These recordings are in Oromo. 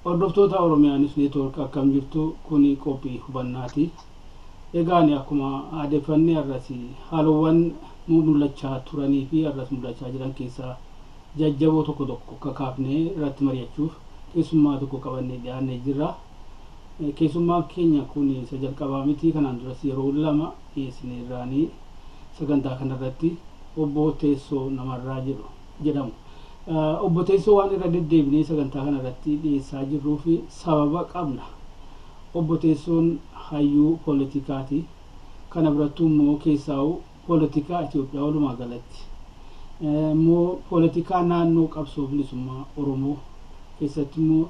Hordoftoota Oromiyaa News Network, akkam jirtu? Kuni qophii hubannaati. Egaan akkuma aadeffanne, har'as haalowwan mul'achaa turanii fi har'as mul'achaa jiran keessaa jajjaboo tokko tokko kakaafnee irratti mari'achuuf keessummaa tokko qabannee dhiyaannee jirra. Keessummaan keenya kun isa jalqabaa miti. Kanaan duras yeroo lama dhiyeessineerraanii sagantaa kanarratti. Obbo Teessoo Namarraa jedhu jedhamu. Obbo Teessoo waan irra deddeebinee sagantaa kanarratti dhiyeessaa jirruu fi sababa qabna. Obbo Teessoon hayyuu poolitikaati. Kana birattuu immoo keessaa'u poolitikaa Itoophiyaa walumaa galatti, immoo poolitikaa naannoo qabsoo bilisummaa Oromoo keessatti immoo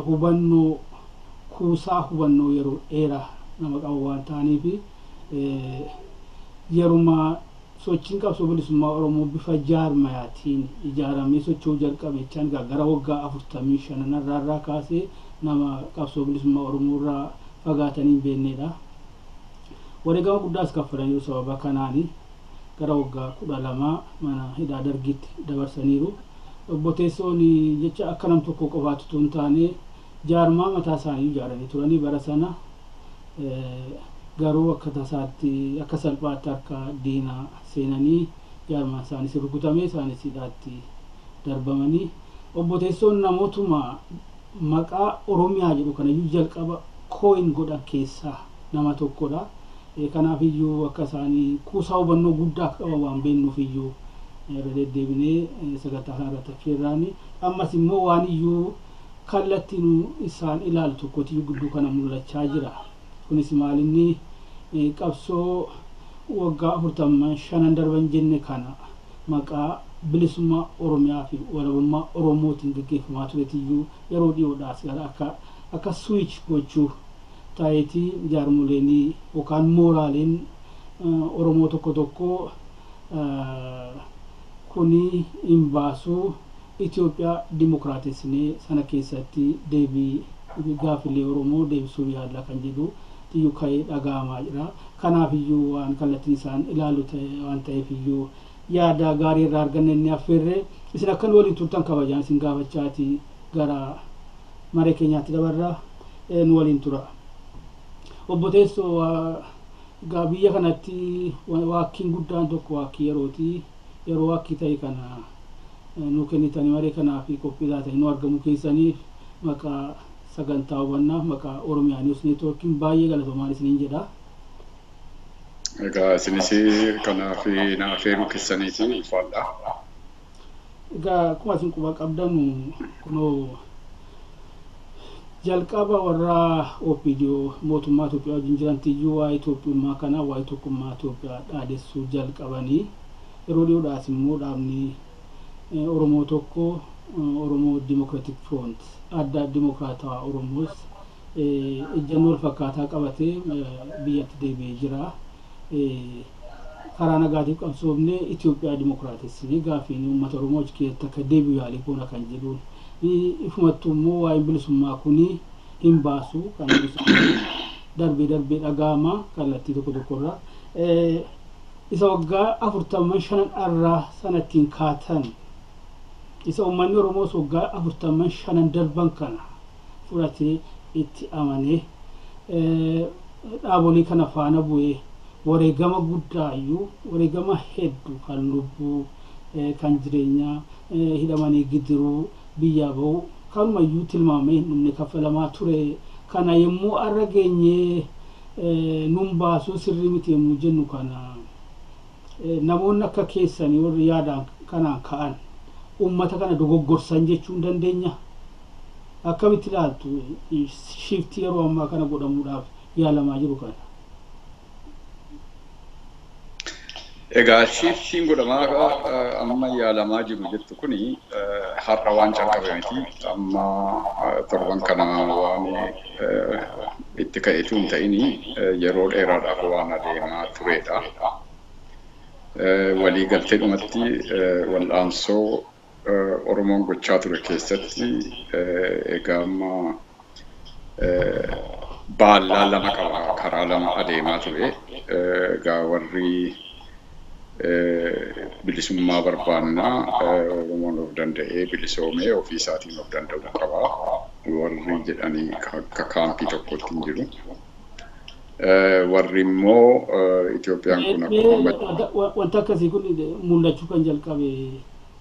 hubannoo kuusaa, hubannoo yeroo dheeraa nama qabu waan ta'aniif, yeruma sochiin qabsoo bilisummaa Oromoo bifa jaarmayaatiin ijaaramee socho'uu jalqabe jechaan gara waggaa 45 irraa kaasee nama qabsoo bilisummaa Oromoo irraa fagaatanii hin beeknedha. Wareegama guddaas kaffalaniiru. Sababa kanaani gara waggaa 12 mana hidhaa Dargiitti dabarsaniiru. Obbo Teessoon jecha akka nam tokko qofaatti utuu hin taane jaarmaa mataa isaanii ijaaranii turanii bara sana, garuu akka tasaatti, akka salphaatti harka diinaa seenanii, jaarmaan isaanis rukutame, isaanis hidhaatti darbamanii. Obbo Teessoon namootuma maqaa Oromiyaa jedhu kanayyuu jalqaba coin godhan keessaa nama tokkodha. Kanaaf iyyuu akka isaanii kuusaa hubannoo guddaa akka qaban waan beeknuuf iyyuu irra deddeebinee sagantaa kana irratti affeerraani. Ammas immoo waan iyyuu kallattiin isaan ilaalu tokkotu gidduu kana mul'achaa jira. Kunis maalinni, qabsoo waggaa 45 darban jenne kana maqaa bilisummaa Oromiyaa fi walabummaa Oromootiin gaggeeffamaa turetiyyuu yeroo dhiyoodhaas gara akka switch gochuu ta'eeti, jaarmoleenii yookaan mooraaleen Oromoo tokko tokko kuni hin baasuu, Itoophiyaa dimokiraatessinee sana keessatti deebii gaaffilee Oromoo deebisuu yaalla kan jedhu iyyuu ka'ee dhaga'amaa jira. Kanaaf iyyuu waan kallattiin isaan ilaalu ta'e waan ta'eef iyyuu yaada gaarii irraa arganne inni affeerre. Isin akkan waliin turtan kabajaan isin gaafachaati gara maree keenyaatti dabarra. Nu waliin tura. Obbo Teessoo, gaa biyya kanatti waakkiin guddaan tokko waakkii yerooti. Yeroo waakkii ta'e kana nu kennitanii maree kanaa fi qophii taatanii nu argamuu keessaniif maqaa sagantaa hubannaaf, maqaa Oromiyaa News Networkiin baay'ee galatoomaan isiniin jedha. Egaa isinis kanaaf na affeeruu keessaniif ulfaadha. Egaa akkuma isin quba qabdanu, kunoo jalqaba warra OPDO mootummaa Itoophiyaa wajjin jirantiyyuu waa'ee Itoophiyummaa kana, waa'ee tokkummaa Itoophiyaa dhaadessuu jalqabanii, yeroo dhiyoodhaas immoo dhaabni Oromoo tokko, Oromoo Democratic Front, Adda Dimokiraatawaa Oromoos, ejjennoo wal fakkaataa qabatee biyyatti deebi'ee jira. Karaa nagaatiif qabsoofnee Itoophiyaa dimokiraatessinee gaaffiin uummata Oromoo achi keessatti akka deebi'u yaalii goona kan jedhuun. Ifumattuu immoo waa'een bilisummaa kuni hin baasu kan darbee darbee dhaga'ama kallattii tokko tokkorraa. Isa waggaa 45 irraa sanattiin kaatan, isa uummanni Oromoos waggaa 45 darban kana fudhatee itti amanee dhaabolii kana faana bu'ee wareegama guddaayyuu, wareegama hedduu kan lubbuu, kan jireenyaa, hidhamanii gidiruu, biyyaa ba'uu, kanumayyuu tilmaamamee hin dhumne kaffalamaa ture kana, yommuu arra geenyee nun baasuu, sirrii miti yommuu jennu kana, namoonni akka keessanii warri yaadaan kanaan ka'an ummata kana dogoggorsan jechuu hin dandeenya? Akkamitti ilaaltu shift yeroo ammaa kana godhamuudhaaf yaalamaa jiru kana? Egaa shiftiin godhamaa amma yaalamaa jiru jettu kuni har'a waan calqabe miti. Amma torban kana waan itti ka'etu hin ta'ini, yeroo dheeraadhaaf waan adeemaa turedha. Walii galtee dhumatti wal'aansoo Oromoon gochaa ture keessatti egaa amma baallaa lama qaba, karaa lama adeemaa ture. Egaa warri Bilisummaa barbaannaa, Oromoon of danda'ee bilisoomee ofii isaatiin of danda'uu qaba warri jedhanii akka kaampii tokkotti hin jiru. Warri immoo Itoophiyaan kun akkuma Wanta akkasii kun mul'achuu kan jalqabe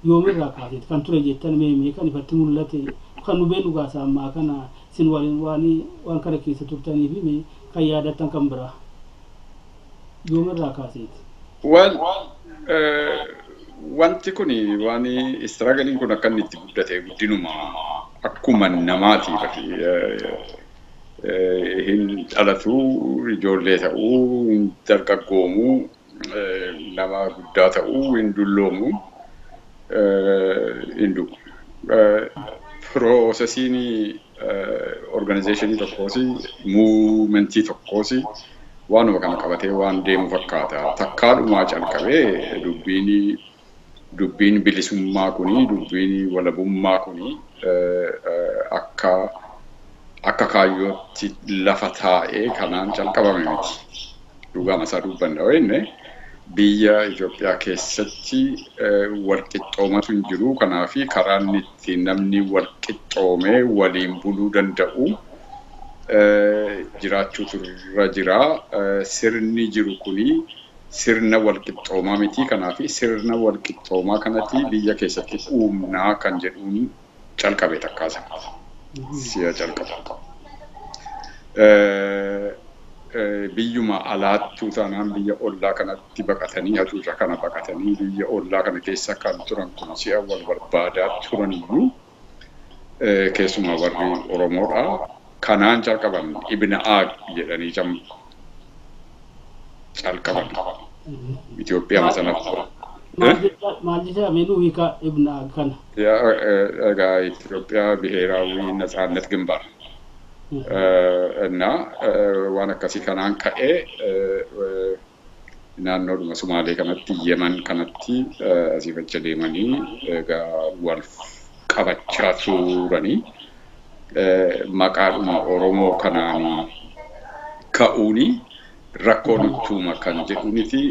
yoomirraa kaaseeti kan ture jettan? Mee kan ifatti mul'ate kan nu beenu gaasa ammaa kana isin waliin waan kana keessa turtanii fi mee kan yaadattan kan biraa yoomirraa kaaseeti? Well, wanti kun waan struggleiin kun akka inni itti guddate guddinuma akkuma namaati. Hin dhalatu, ijoollee ta'uu, hin dargaggoomuu, nama guddaa ta'uu, hin dulloomu, hin du'u. Processiin organizationii tokkoos, movementii tokkoos waanuma kana qabatee waan deemu fakkaata. Takkaadhumaa calqabee dubbiin bilisummaa kuni, dubbiin walabummaa kuni akka kaayyootti lafa taa'ee kanaan calqabame miti. Dhugaama isaa dubbanna yoo biyya Itoophiyaa keessatti walqixxoomatu hin jiru. Kanaaf karaan ittiin namni walqixxoomee waliin buluu danda'u jiraachuutu irra jira. Sirni jiru kuni sirna walqixxoomaa miti. Kanaaf sirna walqixxoomaa kanatti biyya keessatti uumnaa kan jedhuun calqabe takkaasa. Si'a calqaba. Biyyuma alaattuu taanaan biyya ollaa kanatti baqatanii, hacuuca kana baqatanii biyya ollaa kana keessa kan turan kun si'a wal barbaadaa turan iyyuu, keessumaa warri Oromoodha. Kanaan calqaban, Ibna Aag jedhanii calqaban. Itoophiyaa sanatti. Maal jecha? Mee nuu hiika Ibna Aag kana. Egaa Itoophiyaa ብሔራዊ ነጻነት ግንባር እና waan akkasii kanaan ka'ee naannoodhuma Sumaalee kanatti, Yemen kanatti asii achi deemanii egaa wal qabachaa turanii maqaadhuma Oromoo kanaan ka'uuni rakkoo nuttuuma kan jedhuuniti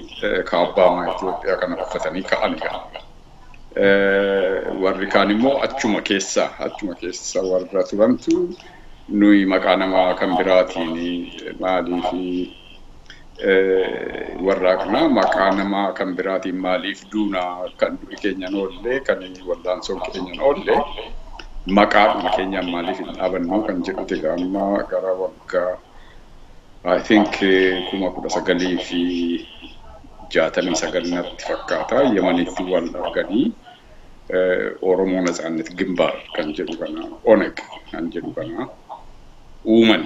kaabbaamaa Itoophiyaa kana uffatanii ka'ani kana. Warri kaan immoo achuma keessa warra turantu nuyi maqaa namaa kan biraatiin maaliif warraaqna, maqaa namaa kan biraatiin maaliif duunaa, kan du'i keenyan oollee, kan wallaansoon keenyan oollee, maqaadhuma keenyaan maaliif hin dhaabannu kan jedhuti. Egaa amma gara waggaa, I think, 1969 natti fakkaata, Yemanitti wal arganii Oromoo ነጻነት ግንባር kan jedhu kana, ONEG kan jedhu kana uuman.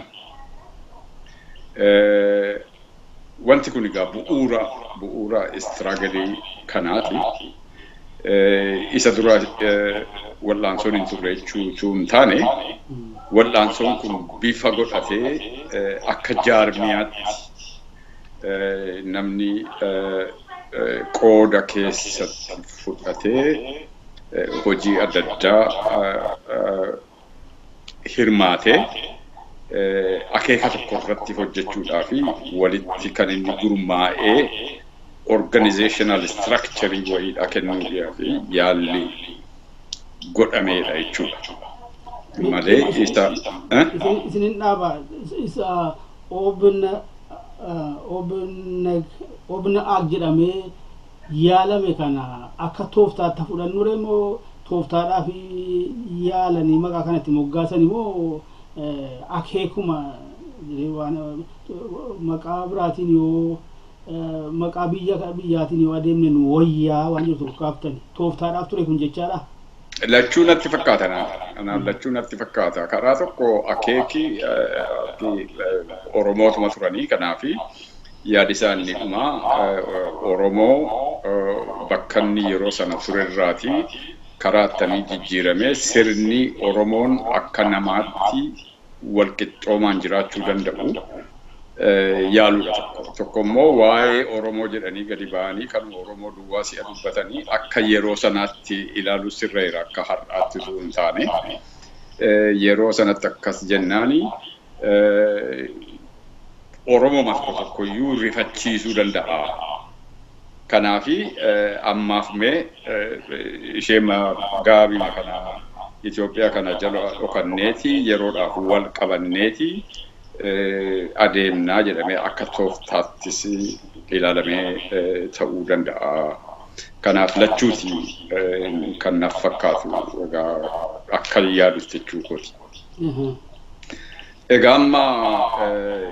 Wanti kun egaa bu'uura struggleii kanaati. Isa dura wal'aansoon hin turre jechuu hin taane, wal'aansoon kun bifa godhatee akka jaarmiyaatti namni qooda keessatti fudhatee hojii adda addaa hirmaatee akeeka tokko irratti hojjechuudhaa fi walitti kan inni gurmaa'ee organizational structure wayiidha kennuudhaa fi yaalli godhameedha jechuudha. Malee isa Isinin dhaaba, isa OBN AG jedhamee yaalame kana akka tooftaatti fudhannure moo tooftaadhaaf yaalanii maqaa kanatti moggaasanii moo akeekuma waan maqaa biraatiin yoo maqaa biyya biyyaatiin yoo adeemne nu wayyaa waan jiru tokko kaaftani tooftaadhaaf ture kun jechaadha? Lachuu natti fakkaata naan. Lachuu natti fakkaata. Karaa tokko akeeki Oromootuma turanii, kanaafi yaadi isaa inni dhumaa Oromoo bakka inni yeroo sana turerraati karaa attamii jijjiiramee sirni Oromoon akka namaatti walqixxoomaan jiraachuu danda'u yaaluudha tokko. Tokko immoo waa'ee Oromoo jedhanii gadi ba'anii kan Oromoo duwwaa si'a dubbatanii akka yeroo sanaatti ilaaluu sirreera, akka har'aatti osoo hin taane. Yeroo sanatti akkas jennaani Oromoo tokko tokkoyyuu rifachiisuu danda'a. Kanaafi ammaaf mee ishee gaabima kana Itoophiyaa kana jala dhokanneeti yeroodhaaf wal qabanneeti adeemnaa jedhamee akka tooftaattis ilaalamee ta'uu danda'a. Kanaaf lachuuti kan naaf fakkaatu egaa akka yaadutti jechuu kooti. Egaa amma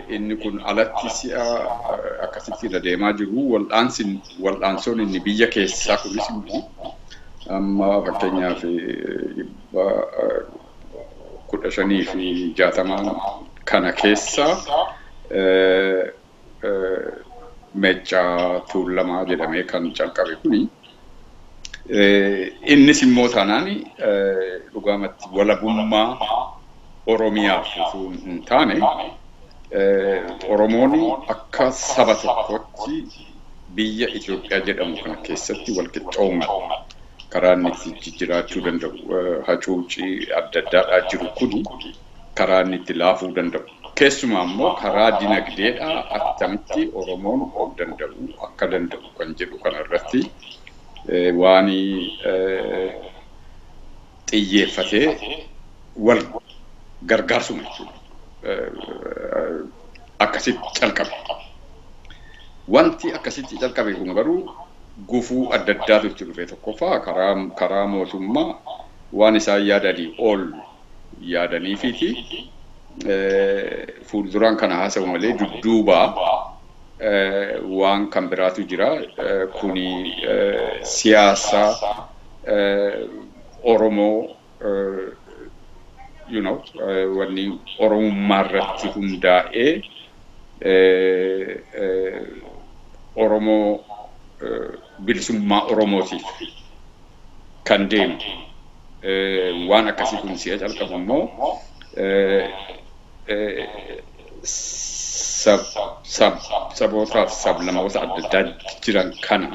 inni kun alatti si'a akkasitti irra deemaa jiru, wal'aansoon inni biyya keessaa kunis immoo amma fakkeenyaaf 1560 kana keessa Meccaa Tuulamaa jedhamee kan calqabe kuni, innis immoo taanaan dhugaamatti walabummaa Oromiyaaf utuu hin taane, Oromoon akka saba tokkootti biyya Itoophiyaa jedhamu kana keessatti walqixxooman karaa inni itti jiraachuu danda'u, hacuucii adda addaadhaa jiru kuni karaa inni itti laafuu danda'u. Keessumaa immoo karaa dinagdeedhaa attamitti Oromoon of danda'u akka danda'u kan jedhu kanarratti waan xiyyeeffatee wal gargaarsuma jechuudha. Akkasitti calqabe. Wanti akkasitti calqabe kun garuu gufuu adda addaatu itti dhufe. Tokkoffaa, karaa mootummaa waan isaan yaadanii ol yaadaniifiiti fuulduraan kana haasa'u malee, dudduubaa waan kan biraatu jira. Kuni siyaasa Oromoo wanni Oromummaa irratti hundaa'ee Oromoo bilisummaa Oromootiif kan deemu. Waan akkasii kun si'a calqabu immoo sabootaaf sablamoota adda addaa jiran kana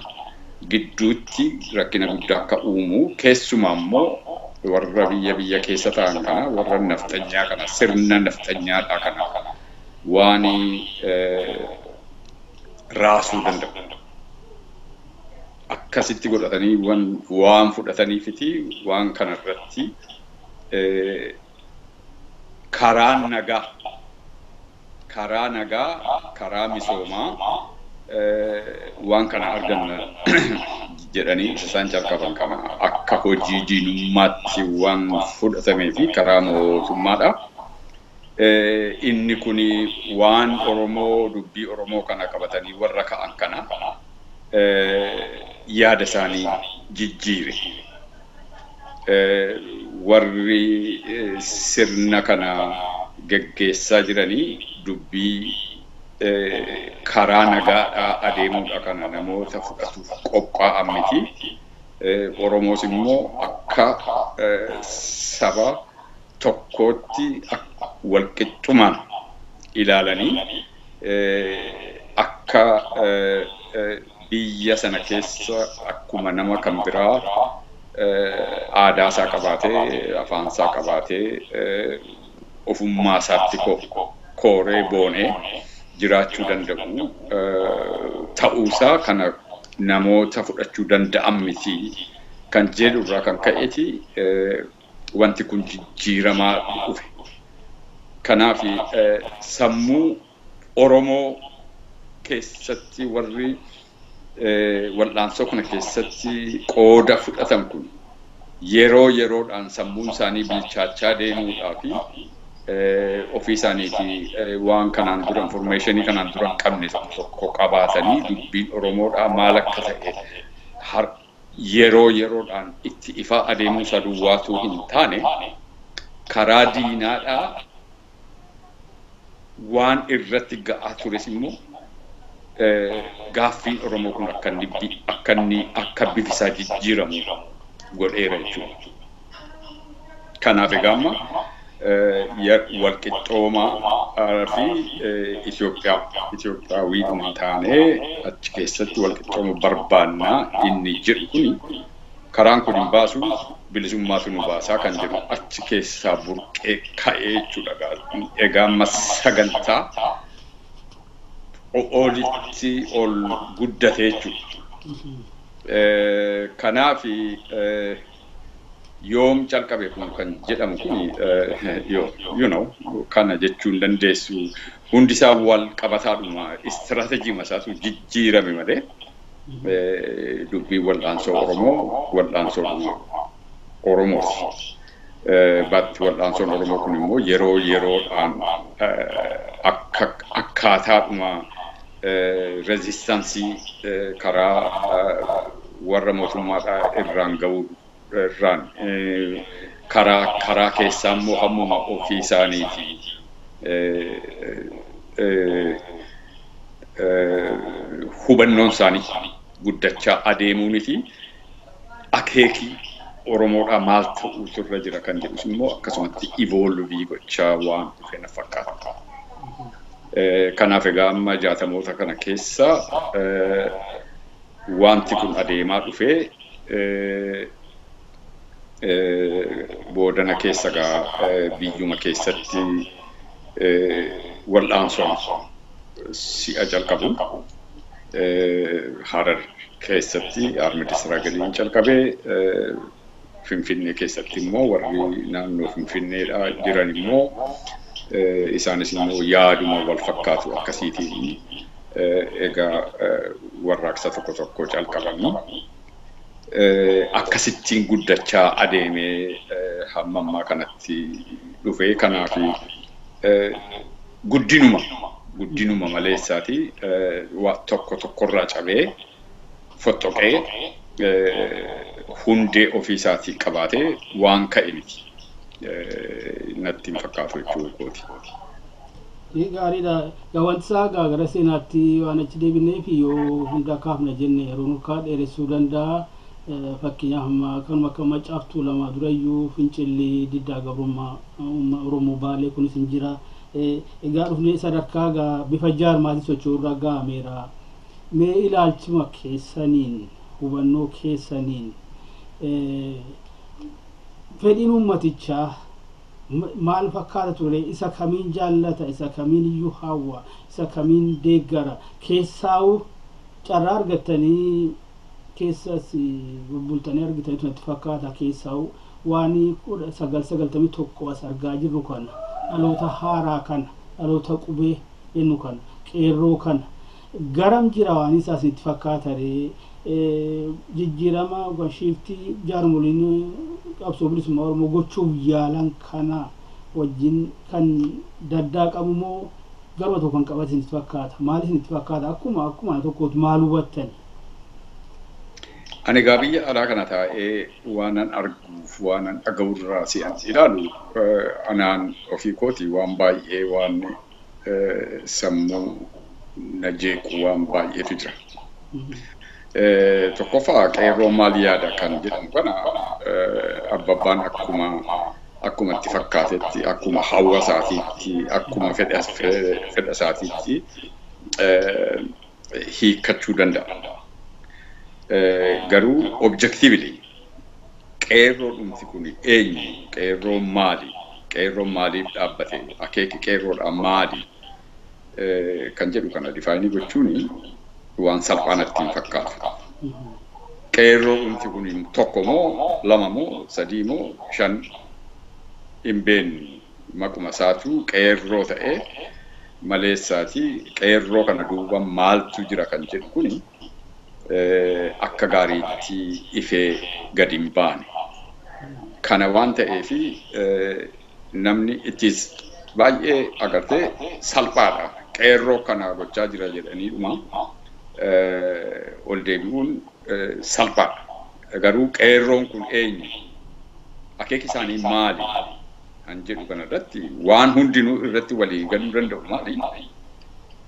gidduutti rakkina guddaa akka uumu, keessumaa immoo warra biyya keessa ta'an kana, warra nafxanyaa kana, sirna nafxanyaadhaa kana waan raasuu danda'u. Akkasitti godhatanii waan fudhataniifiti waan kana irratti karaa nagaa, karaa misoomaa waan kana arganna jedhanii isa isaan calqaban kana akka hojii diinummaatti waan fudhatamee fi karaa mootummaadha. Inni kun waan Oromoo, dubbii Oromoo kana qabatanii warra ka'an kana yaada isaanii jijjiire. Warri sirna kana geggeessaa jiranii dubbii karaa nagaadhaa adeemuudha kana namoota fudhatuuf qophaa'an miti. Oromoos immoo akka saba tokkootti walqixxumaan ilaalanii akka biyya sana keessa akkuma nama kan biraa aadaa isaa qabaatee, afaan isaa qabaatee, ofummaa isaatti kooree boonee jiraachuu danda'u ta'uusaa kana namoota fudhachuu danda'an miti kan jedhu irraa kan ka'eeti wanti kun jijjiiramaa dhufe. Kanaaf sammuu Oromoo keessatti warri wal'aansoo kana keessatti qooda fudhatan kun yeroo yeroodhaan sammuun isaanii bilchaachaa deemuudhaa fi ofii isaaniitii waan kanaan dura, information kanaan dura hin qabne tokko tokko qabaatanii, dubbiin Oromoodhaa maal akka ta'e yeroo yeroodhaan itti ifaa adeemuu isaa duwwaatuu hin taane, karaa diinaadhaa waan irratti ga'aa tures immoo gaaffiin Oromoo kun akka inni akka bifisaa jijjiiramu godheera jechuudha. Kanaaf egaa amma walqixxoomaa fi Itoophiyaawwiidhuma taanee achi keessatti walqixxooma barbaannaa inni jedhu kuni, karaan kun hin baasu, bilisummaatu nu baasaa kan jedhu achi keessaa burqee ka'ee jechuudha. Egaa amma sagantaa olitti ol guddate jechuudha. Kanaaf yoom calqabe kun kan jedhamu kun, kana jechuun dandeessu, hundi isaa wal qabataadhuma, istiraatejii isaatu jijjiirame malee dubbiin wal'aansoo Oromoo wal'aansoodhuma Oromooti. But wal'aansoon Oromoo kun immoo yeroo yeroodhaan akka akkaataadhuma resistance karaa warra mootummaadhaa irraan ga'uu irraan, karaa keessaa immoo hammuma ofii isaaniiti hubannoon isaanii guddachaa adeemuuniti, akeekii Oromoodhaa maal ta'uutu irra jira kan jedhus immoo akkasumatti evolve gochaa waan dhufe na fakkaata. Kanaaf egaa amma 60moota kana keessa wanti kun adeemaa dhufee, boodana keessa egaa biyyuma keessatti wal'aansoon si'a jalqabu Harar keessatti armed struggleiin calqabee, Finfinnee keessatti immoo warri naannoo Finfinneedha jiran immoo isaanis immoo yaaduma wal fakkaatu akkasiitiin egaa warraaqsa tokko tokko calqabanii, akkasittiin guddachaa adeemee hamma ammaa kanatti dhufee. Kanaaf guddinuma maleessaati tokko tokkorraa cabee fottoqee hundee ofii isaatii qabaatee waan ka'e miti. Natti hin fakkaatu jechuu kooti. Gaariidha. Wanti isaa gara seenaatti waan achi deebineef, yoo hunda kaafna jenne yeroo nurkaa dheeressuu danda'a. Fakkeenyaaf amma kanuma akka Maccaaftuu lama durayyuu fincilli diddaa gabrummaa Oromoo Baalee kunis hin jira. Egaa dhufnee sadarkaa gaa bifa jaarmaatiin socho'uu irra ga'ameera. Mee ilaalchuma keessaniin, hubannoo keessaniin, fedhiin uummatichaa maal fakkaata ture? Isa kamiin jaallata? Isa kamiin iyyuu hawwa? Isa kamiin deeggara? Keessaa'u carraa argattanii keessas bulbultanii argitanii natti fakkaata. Keessaa'u waan 1991 as argaa jirru kana, dhaloota haaraa kana, dhaloota qubee jennu kana, qeerroo kana, garam jira waan isaa isinitti fakkaata ree? Jijjiirama shift jaarmoliin qabsoo bilisummaa Oromoo gochuuf yaalan kana wajjin kan daddaaqamu moo garuma tokko kan qabate isinitti fakkaata? Maal isinitti fakkaata? Akkuma tokkootti maal hubattani? Ani egaa biyya alaa kana taa'ee waanan arguuf waanan dhaga'urraa si'an ilaalu, anaan ofii kooti waan baay'ee waan sammuu na jeequ waan baay'eetu jira. Tokkoffaa, qeerroo maal yaada kan jedhamu kana abbabbaan akkuma itti fakkaatetti, akkuma hawwa isaatiitti, akkuma fedha isaatiitti hiikkachuu danda'a. Garuu objectively qeerroo dhumti kun eenyu? Qeerroon maali? Qeerroon maaliif dhaabbate? Akeeki qeerroodhaa maali? Kan jedhu kana define gochuun waan salphaa natti hin fakkaatu. Qeerroo dhumti kun tokko moo lama moo sadii moo shan hin beeknu. Maquma isaatu qeerroo ta'ee maleessaati, qeerroo kana duuba maaltu jira kan jedhu kuni akka gaariitti ifee gadi hin baane. Kana waan ta'eefi namni ittis baay'ee agartee salphaadha. Qeerroo kana gochaa jira jedhaniidhuma ol deebi'uun salphaadha. Garuu qeerroon kun eenyu? Akeeki isaanii maali? Kan jedhu kanarratti waan hundinuu irratti walii galuu danda'u maali?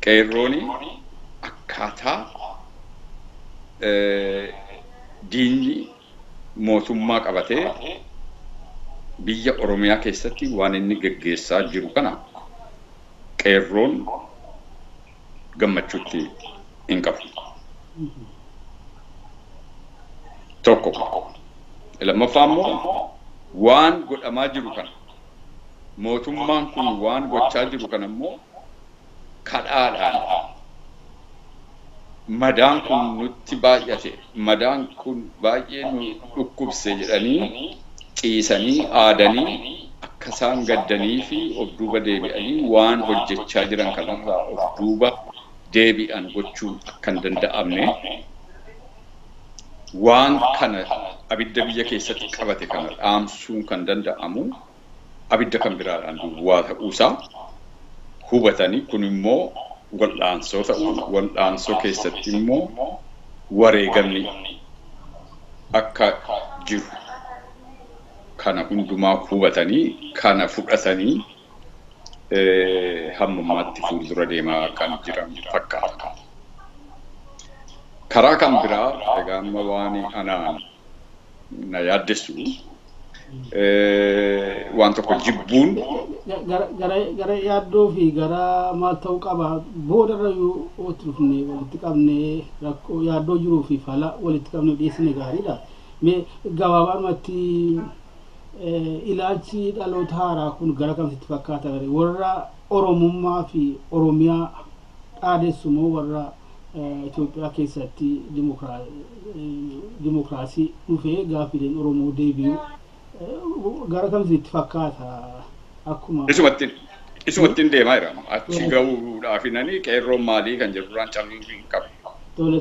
Qeerrooni akkaataa diinni mootummaa qabatee biyya Oromiyaa keessatti waan inni geggeessaa jiru kana qeerroon gammachuutti hin qabu. Tokko. Lammaffaa immoo waan godhamaa jiru kana, mootummaan kun waan gochaa jiru kana immoo kadhaadhaan Madaan kun nutti baay'ate, madaan kun baay'ee nu dhukkubse jedhanii ciisanii aadanii akka isaan gaddanii fi of duuba deebi'anii waan hojjechaa jiran kanarraa of duuba deebi'an gochuun akka hin danda'amne, waan kana abidda biyya keessatti qabate kana dhaamsuun kan danda'amu abidda kan biraadhaan duwwaa ta'uusaa hubatanii, kun immoo wal'aansoo ta'uu, wal'aansoo keessatti immoo wareegamni akka jiru kana hundumaa hubatanii, kana fudhatanii hammammaatti fuuldura deemaa kan jiran fakkaata. Karaa kan biraa egaa amma waan anaan na yaaddessu waan tokko jibbuun Gara yaaddoo fi gara maal ta'uu qaba boodarra yoo itti dhufne walitti qabnee, rakkoo yaaddoo jiruu fi fala walitti qabnee dhiyeessine gaariidha. Mee gabaabaadhumatti, ilaalchi dhaloota haaraa kun gara kamitti fakkaata? Warra Oromummaa fi Oromiyaa dhaadessu moo warra Itoophiyaa keessatti dimokiraasii dhufee gaaffileen Oromoo deebi'u, gara kamitti fakkaata akkuma? Isumatti deemaa jira. Achi gahuudhaaf nani qeerroon maalii kan jedhu duraan calluun hin qabu.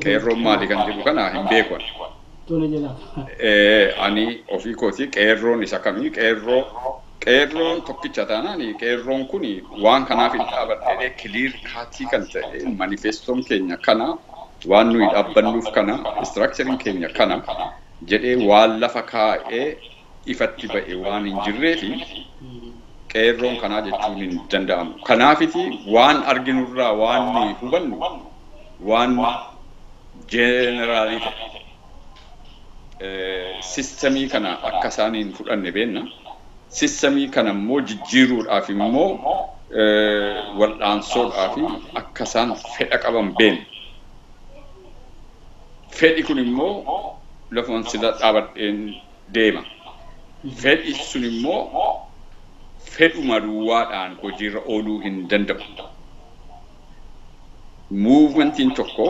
Qeerroon maalii kan jedhu kana hin beeku. Tole jedha. Ani ofii kootii qeerroon isa kamii, qeerroon tokkicha taanaan, qeerroon kun waan kanaaf hin dhaabadhee clear cut kan ta'e, manifestoon keenya kana, waan nuyi dhaabbannuuf kana, structureiin keenya kana jedhee waan lafa kaa'ee ifatti ba'e waan hin jirree fi qeerroon kanaa jechuun hin danda'amu. Kanaafiti waan arginurraa waan nuyi hubannu waan general ta'e, systemii kana akka isaan hin fudhanne beenna. Systemii kana immoo jijjiiruudhaaf immoo wal'aansoodhaaf akka isaan fedha qaban beenna. Fedhi kun immoo lafuman sila dhaabadheen deema. Fedhi sun immoo fedhuma duwwaadhaan hojiirra ooluu hin danda'u. Movementiin tokko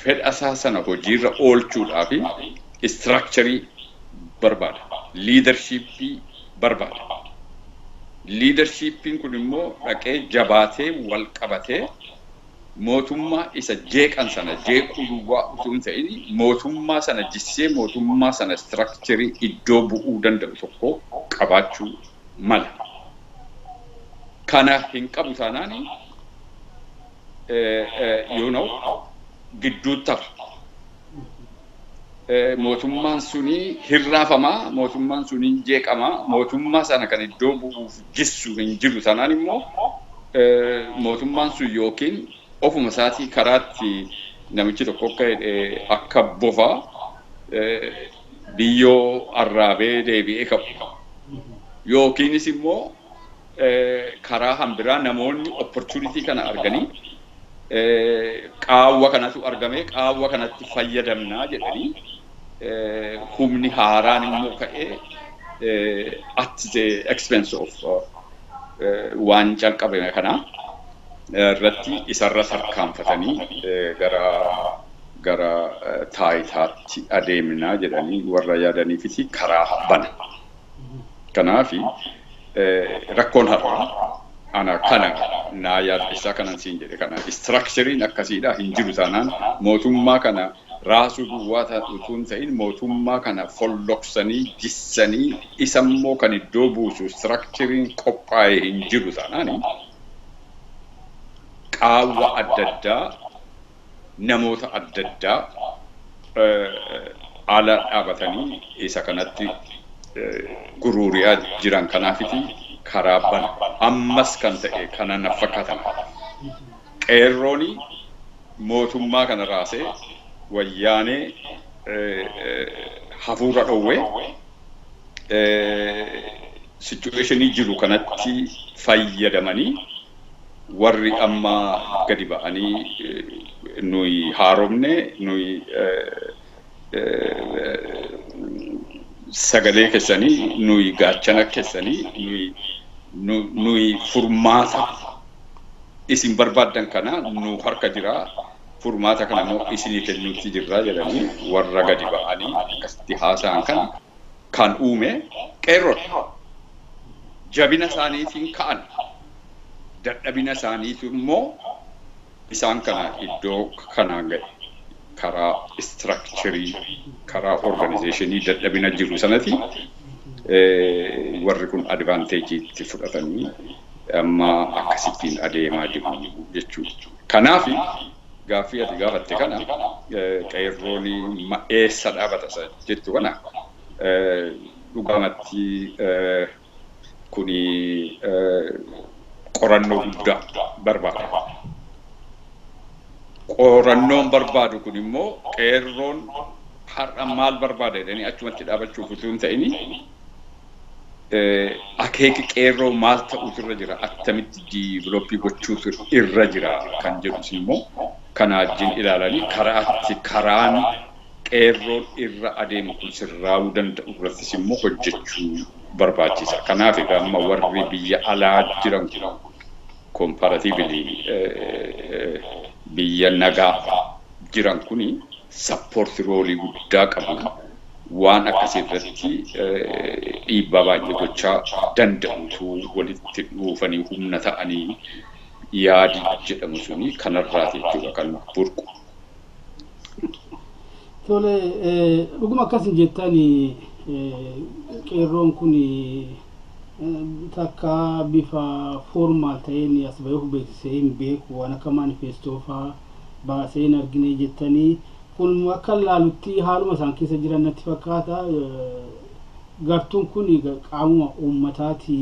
fedha isaa sana hojiirra oolchuudhaaf structureii barbaada. Leadershipii barbaada. Leadershipiin kun immoo dhaqee jabaatee wal qabatee mootummaa isa jeeqan sana jeequu duwwaa utuu hin ta'in, mootummaa sana jissee mootummaa sana structureii iddoo bu'uu danda'u tokko qabaachuu mala. Kana hin qabu taanaan gidduutti hafa. Mootummaan suni hirraafamaa, mootummaan suni hin jeeqamaa, mootummaa sana kan iddoo bu'uuf jissu hin jiru taanaan immoo mootummaan sun yookiin ofuma isaatii karaatti namichi tokko akka akka bofaa biyyoo arraabee deebi'ee qabu. Yookiinis immoo karaa hambiraa namoonni opportunity kana arganii, qaawwa kanatu argame, qaawwa kanatti fayyadamnaa jedhanii, humni haaraan immoo ka'ee at the expense of waan calqabame kana irratti isarra tarkaanfatanii gara taayitaatti adeemnaa jedhanii warra yaadaniifiti karaa bana. Kanaafi rakkoon har'aa ana kana naa yaaddessaa kanan siin jedhe kana, structureiin akkasiidha hin jiru taanaan, mootummaa kana raasuu duwwaa utuu hin ta'in mootummaa kana folloksanii jissanii isammoo kan iddoo buusu structureiin qophaa'e hin jiru taanaan, qaawwa adda addaa namoota adda addaa ala dhaabatanii isa kanatti guruuriyaa jiran kanaafiti karaa bana. Ammas kan ta'e kana na fakkaatan. Qeerrooni mootummaa kana raasee Wayyaanee hafuura dhowwee situationii jiru kanatti fayyadamanii, warri amma gadi ba'anii nuyi haaromne, nuyi sagalee keessanii, nuyi gaachana keessanii, nuyi furmaata isin barbaaddan kana nu harka jira. Furmaata kana immoo isinii kennuutti jirraa jedhanii warra gadi ba'anii akkasitti haasa'an kana kan uume qeerroodha. Jabina isaaniitiin ka'an, dadhabina isaaniitu immoo isaan kana iddoo kanaan ga'e. Karaa structure, karaa organization dadhabina jiru sanati warri kun advantage itti fudhatanii amma akkasittiin adeemaa jiru jechuudha. Kanaaf gaaffii ati gaafatte kana, qeerroon eessa dhaabata isa jettu kana, dhugaamatti kuni qorannoo guddaa barbaada. Qorannoon barbaadu kun immoo qeerroon har'a maal barbaada jedhanii achumatti dhaabachuuf utuu hin ta'ini, akeeki qeerroo maal ta'utu irra jira, attamitti develop gochuutu irra jira kan jedhus immoo kana wajjin ilaalanii karaatti karaan qeerroon irra adeemu kun sirraa'uu danda'u irrattis immoo hojjechuu barbaachisa. Kanaaf egaa amma warri biyya alaa jiran kun comparatively biyya nagaa jiran kuni support role guddaa qabu. Waan akkasii irratti dhiibbaa baay'ee gochaa danda'utu walitti dhuufanii humna ta'anii yaadi jedhamu suni kanarraati jechuudha kan burqu. Tole, dhuguma akkasin jettani, qeerroon kun takka bifa formal ta'een as bahee of beeksisee hin beeku, waan akka manifesto faa baasee hin argine jettanii. Kun akka laalutti haaluma isaan keessa jiran natti fakkaata. Gartuun kun qaamuma uummataati.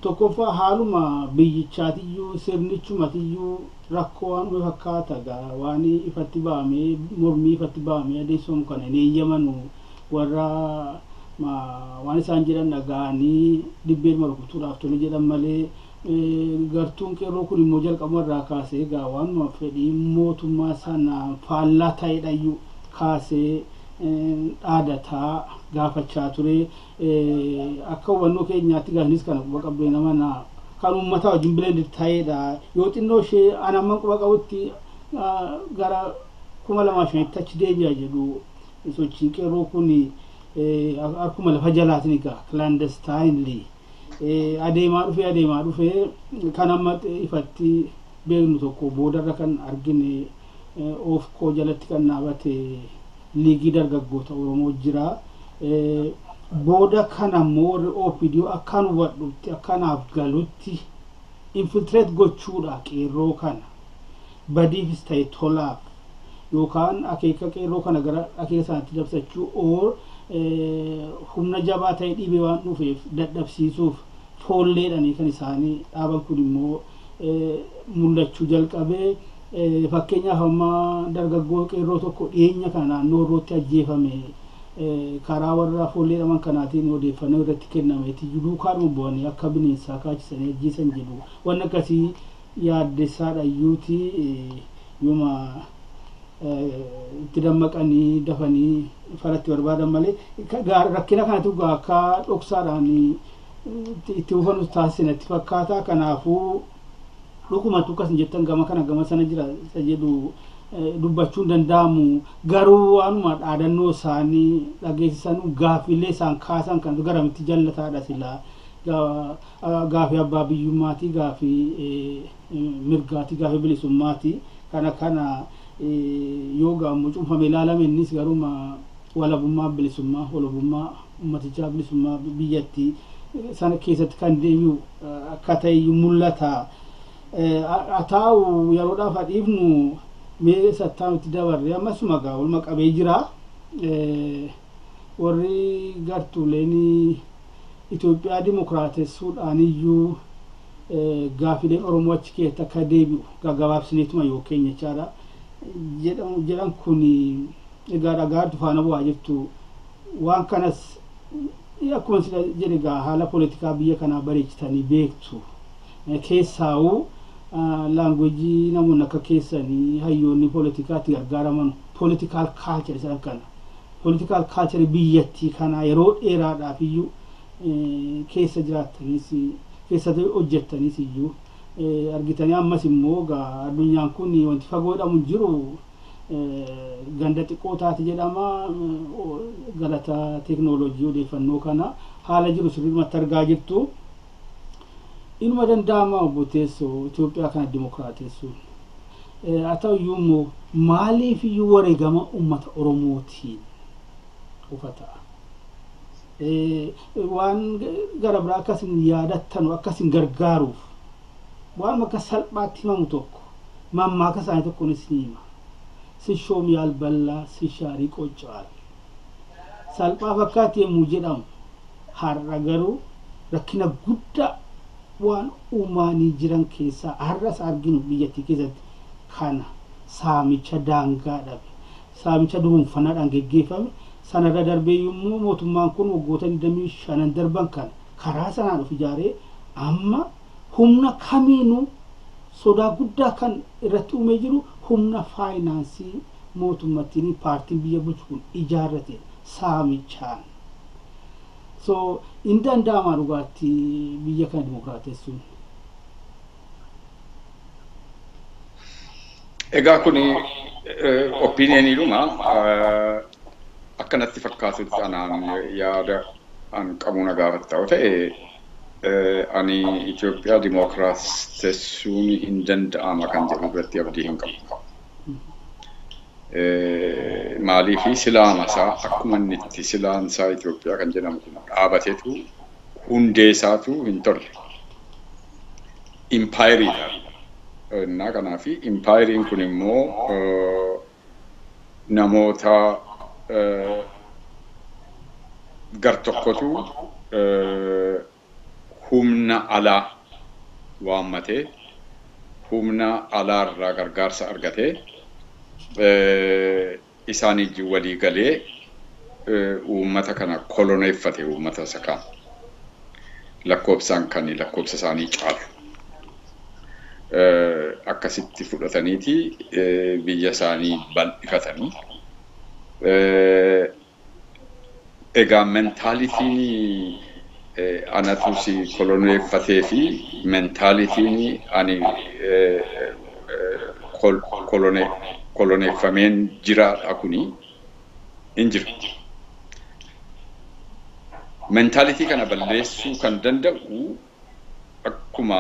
Tokkoffaa haaluma biyyichaatiyyuu sirnichumatiyyuu rakkoo waan uume fakkaata. Gaa waan ifatti ba'amee, mormii ifatti ba'amee adeemsifamu kana hin eeyyamanu. Warra waan isaan jedhan dhaga'anii dibbeen rukutuudhaaf tole jedhan malee, gartuun qeerroo kun immoo jalqabuma irraa kaasee egaa waanuma fedhii mootummaa sana faallaa ta'edhayyuu kaasee dhaadataa gaafachaa ture. Akka hubannoo keenyaatti gaafnis kana quba qabdee nama na kan uummataa wajjin blend ta'edha. Yoo xinnoo ishee an amma quba qabutti gara 2005tti achi deebi'a jedhu. Sochiin qeerroo kun akkuma lafa jalaatiin egaa clandestinely adeemaa dhufee adeemaa dhufee kan amma ifatti beeknu tokko boodarra kan argine of koo jalatti kan dhaabate Liigii Dargaggoota Oromoo jira. Booda kana immoo warri OPDO akkaan hubadhutti, akkanaaf galutti, infiltrate gochuudha qeerroo kana badiifis ta'e tolaaf, yookaan akeeka qeerroo kana gara akeeka sanatti dabsachuu or humna jabaa ta'e dhibee waan dhufeef dadhabsiisuuf foolleedhanii kan isaanii dhaaban kun immoo mul'achuu jalqabee. Fakkeenyaaf amma dargaggoo qeerroo tokko dhiyeenya kana naannoo Horrootti ajjeefame karaa warra foolleedhaman kanaatiin odeeffannoo irratti kennameeti duukaadhuma bu'anii akka bineensaa kaachisanii ajjeesan jedhu. Waan akkasii yaaddessaadha iyyuuti yooma itti dammaqanii dafanii falatti barbaadan malee, rakkina kanatu akka dhoksaadhaan itti buufanus taasise natti fakkaata. Kanaafuu dhugumatu akkas jettan gama kana gama sana jira isa jedhu dubbachuun danda'amu, garuu waanuma dhaadannoo isaanii dhageessisan, gaaffiilee isaan kaasan kan garamitti jallataadha silaa? Gaafii abbaa biyyummaati, gaafii mirgaati, gaafii bilisummaati. Kana kana yoo gaammoo cuunfame ilaalame, innis garuma walabummaa, bilisummaa, walabummaa ummatichaa, bilisummaa biyyattii sana keessatti kan deebi'u akka ta'e mul'ata. Haa taa'u, yeroodhaaf hadhiifnu. Mee sattaa itti dabarre. Ammasuma gaa waluma qabee jira. Warri gartuuleen Itoophiyaa dimokiraatessuudhaan iyyuu gaafileen Oromoo achi keessatti akka deebi'u gaggabaabsineetuma yoo keenya jechaadha. Jedhan kun egaa dhagaa faana bu'aa jirtu. Waan kanas akkuma sila jedhe egaa haala poolitikaa biyya kanaa bareechitanii beektu. Keessaa'uu language namoonni akka keessanii hayyoonni poolitikaatti gargaaraman, political culture isaan kana. Political culture biyyattii kanaa yeroo dheeraadhaaf iyyuu keessa jiraattanis, keessatti hojjettanis iyyuu Argitanii ammas immoo gaa addunyaan kun wanti fagoo jedhamu hin jiru, ganda xiqqoo taate jedhama. Galata teeknooloojii odeeffannoo kana haala jiru sirriimatti argaa jirtu. Inuma danda'ama, obbo Teessoo, Itoophiyaa kana dimokiraatessuun. Haa ta'u iyyuu immoo maaliif iyyuu wareegama uummata Oromootiin qofa ta'a? Waan gara biraa akkasin yaadattanu akkasin gargaaruuf waan akka salphaatti himamu tokko mammaaka isaanii tokkonis ni hima. ሲሾም ያልበላ ሲሻር ይቆጨዋል. Salphaa fakkaatti yommuu jedhamu, har'a garuu rakkina guddaa waan uumaanii jiran keessaa har'as arginu biyyattii keessatti kana saamicha daangaa dhabe, saamicha duruunfannaadhaan geggeeffame sanarra darbee immoo mootummaan kun waggoota 25 darban kana karaa sanaan of ijaaree amma humna kamiinuu sodaa guddaa kan irratti uumee jiru humna faayinaansii mootummattiin paartiin biyya bulchu kun ijaarrate saamichaan. So hin danda'ama dhugaatti biyya kana dimokiraatessuun? Egaa kuni opinioniidhuma. Akkanatti fakkaatutti anaan yaada an qabu na gaafatta yoo ta'e, ani Itoophiyaa dimokiraatessuun hin danda'ama kan jedhu irratti abdii hin qabu. Maaliifi silaama isaa akkuma inni itti silaan isaa Itoophiyaa kan jedhamu kun dhaabatetu hundee isaatu hin tolle. Impaayiriidha. Innaa kanaafi impaayiriin kun immoo namoota gar tokkotu humna alaa waammatee, humna alaarraa gargaarsa argatee, isaan wajjin walii galee uummata kana koloneeffate, uummata isa kaan lakkoofsaan kan lakkoofsa isaanii caalu. Akkasitti fudhataniiti biyya isaanii bal'ifatanii. Egaa mentaalitiin anatu si koloneeffatee fi mentaalitiin ani koloneeffameen jiraadha kuni hin jiru. Mentaalitii kana balleessuu kan danda'u akkuma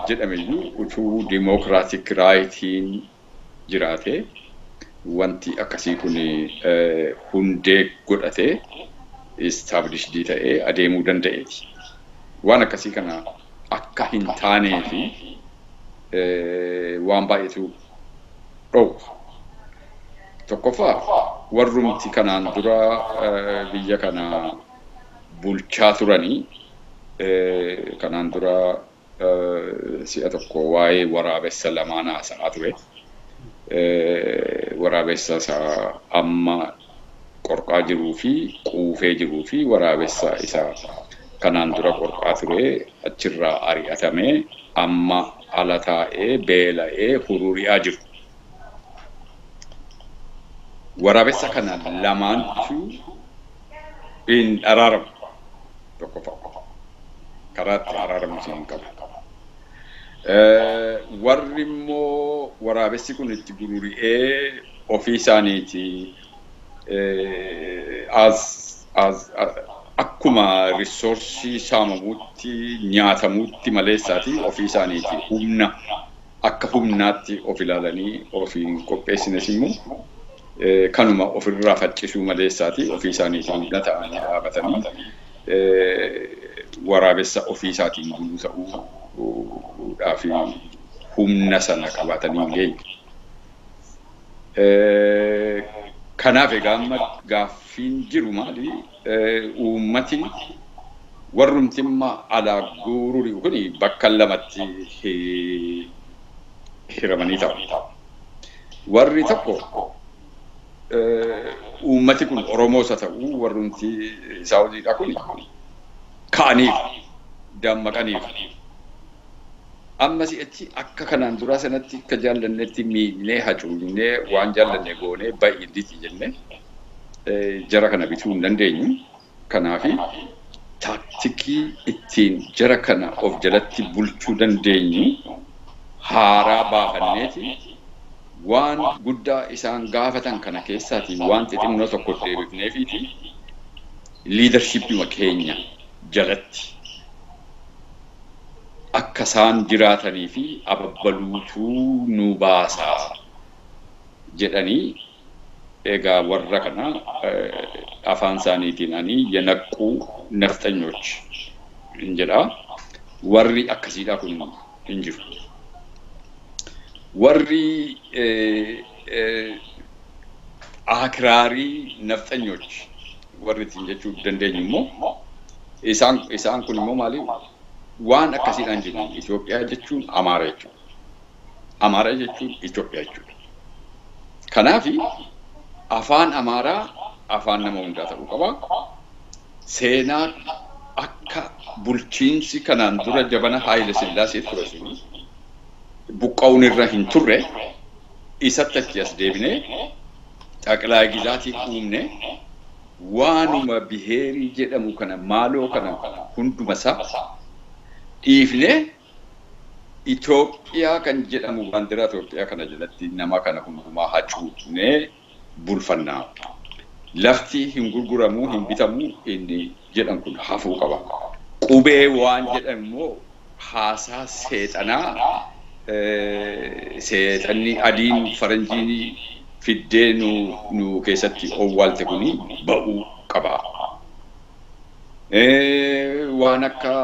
jedhameyyuu utuu democratic rightiin jiraate, wanti akkasii kun hundee godhatee established ta'ee adeemuu danda'eeti. Waan akkasii kana akka hin taanee fi waan baay'eetu dhoowwa. Tokkoffaa, warrumti kanaan dura biyya kana bulchaa turanii, kanaan dura si'a tokko waa'ee waraabessa lamaan haasa'aa ture. Waraabessa isa amma qorqaa jiruu fi quufee jiruu fi waraabessa isa kanaan dura qorqaa ture, achirraa ari'atamee amma ala taa'ee beela'ee hururi'aa jiru. Waraabessa kana lamaantu hin araaramu tokkoffaa. Karaatti araaramu hin qabu. Warri immoo waraabessi kun itti gururi'ee ofii isaaniiti as as akkuma resource saamamuutti nyaatamuutti maleessaati ofii isaaniiti humna akka humnaatti of ilaalanii ofiin qopheessines immoo kanuma ofirraa faccisuu maleessaati ofii isaaniiti humna ta'anii dhaabatanii waraabessa ofii isaatiin buluu ta'uudhaaf humna sana qabaatanii hin geenye. Kanaaf egaa amma gaaffiin jiru maali? Uummati warrumti amma alaa guuruu kun bakka lamatti hiramanii ta'u. Warri tokko uummati kun Oromoos haa ta'u warrumti Saawudiidha kun ka'aniif dammaqaniif. Amma si'achi akka kanaan duraa sanatti akka jaallannetti miidhnee, hacuucnee, waan jaallanne goonee ba'i jennee jara kana bituu hin dandeenyu. Kanaafi taaktikii ittiin jara kana of jalatti bulchuu dandeenyu Haaraa baafanneeti waan guddaa isaan gaafatan kana keessaatii waan xixinnoo tokko deebifneefiiti leadershipii keenya jalatti akka isaan jiraatanii fi ababbaluutuu nu baasaa jedhanii. Egaa warra kana afaan isaaniitiin ani የነቁ ነፍጠኞች hin jedha. Warri akkasiidha kun hin jiru. Warri አክራሪ ነፍጠኞች warri ittiin jechuu dandeenyu immoo isaan kun immoo maali, waan akkasiidhaan jiru. Itoophiyaa jechuun Amaara jechuudha. Amaara jechuun Itoophiyaa jechuudha. Kanaafi afaan Amaaraa afaan nama hundaa ta'uu qaba. Seenaa akka bulchiinsi kanaan dura jabana Haayile Sillaasee ture suni buqqa'uun irra hin turre, isatti achi as deebinee xaqilaa gizaatii uumne, waanuma biheerii jedhamu kana maaloo kana hunduma isaa dhiifnee Itoophiyaa kan jedhamu baandiraa Itoophiyaa kana jalatti nama kana hundumaa hacuucnee bulfannaa. Lafti hin gurguramuu, hin bitamuu inni jedhan kun hafuu qaba. Qubee waan jedhan immoo haasaa seexanaa, seexanni adiin faranjiin fiddee nu keessatti owwaalte kuni ba'uu qaba. Waan akka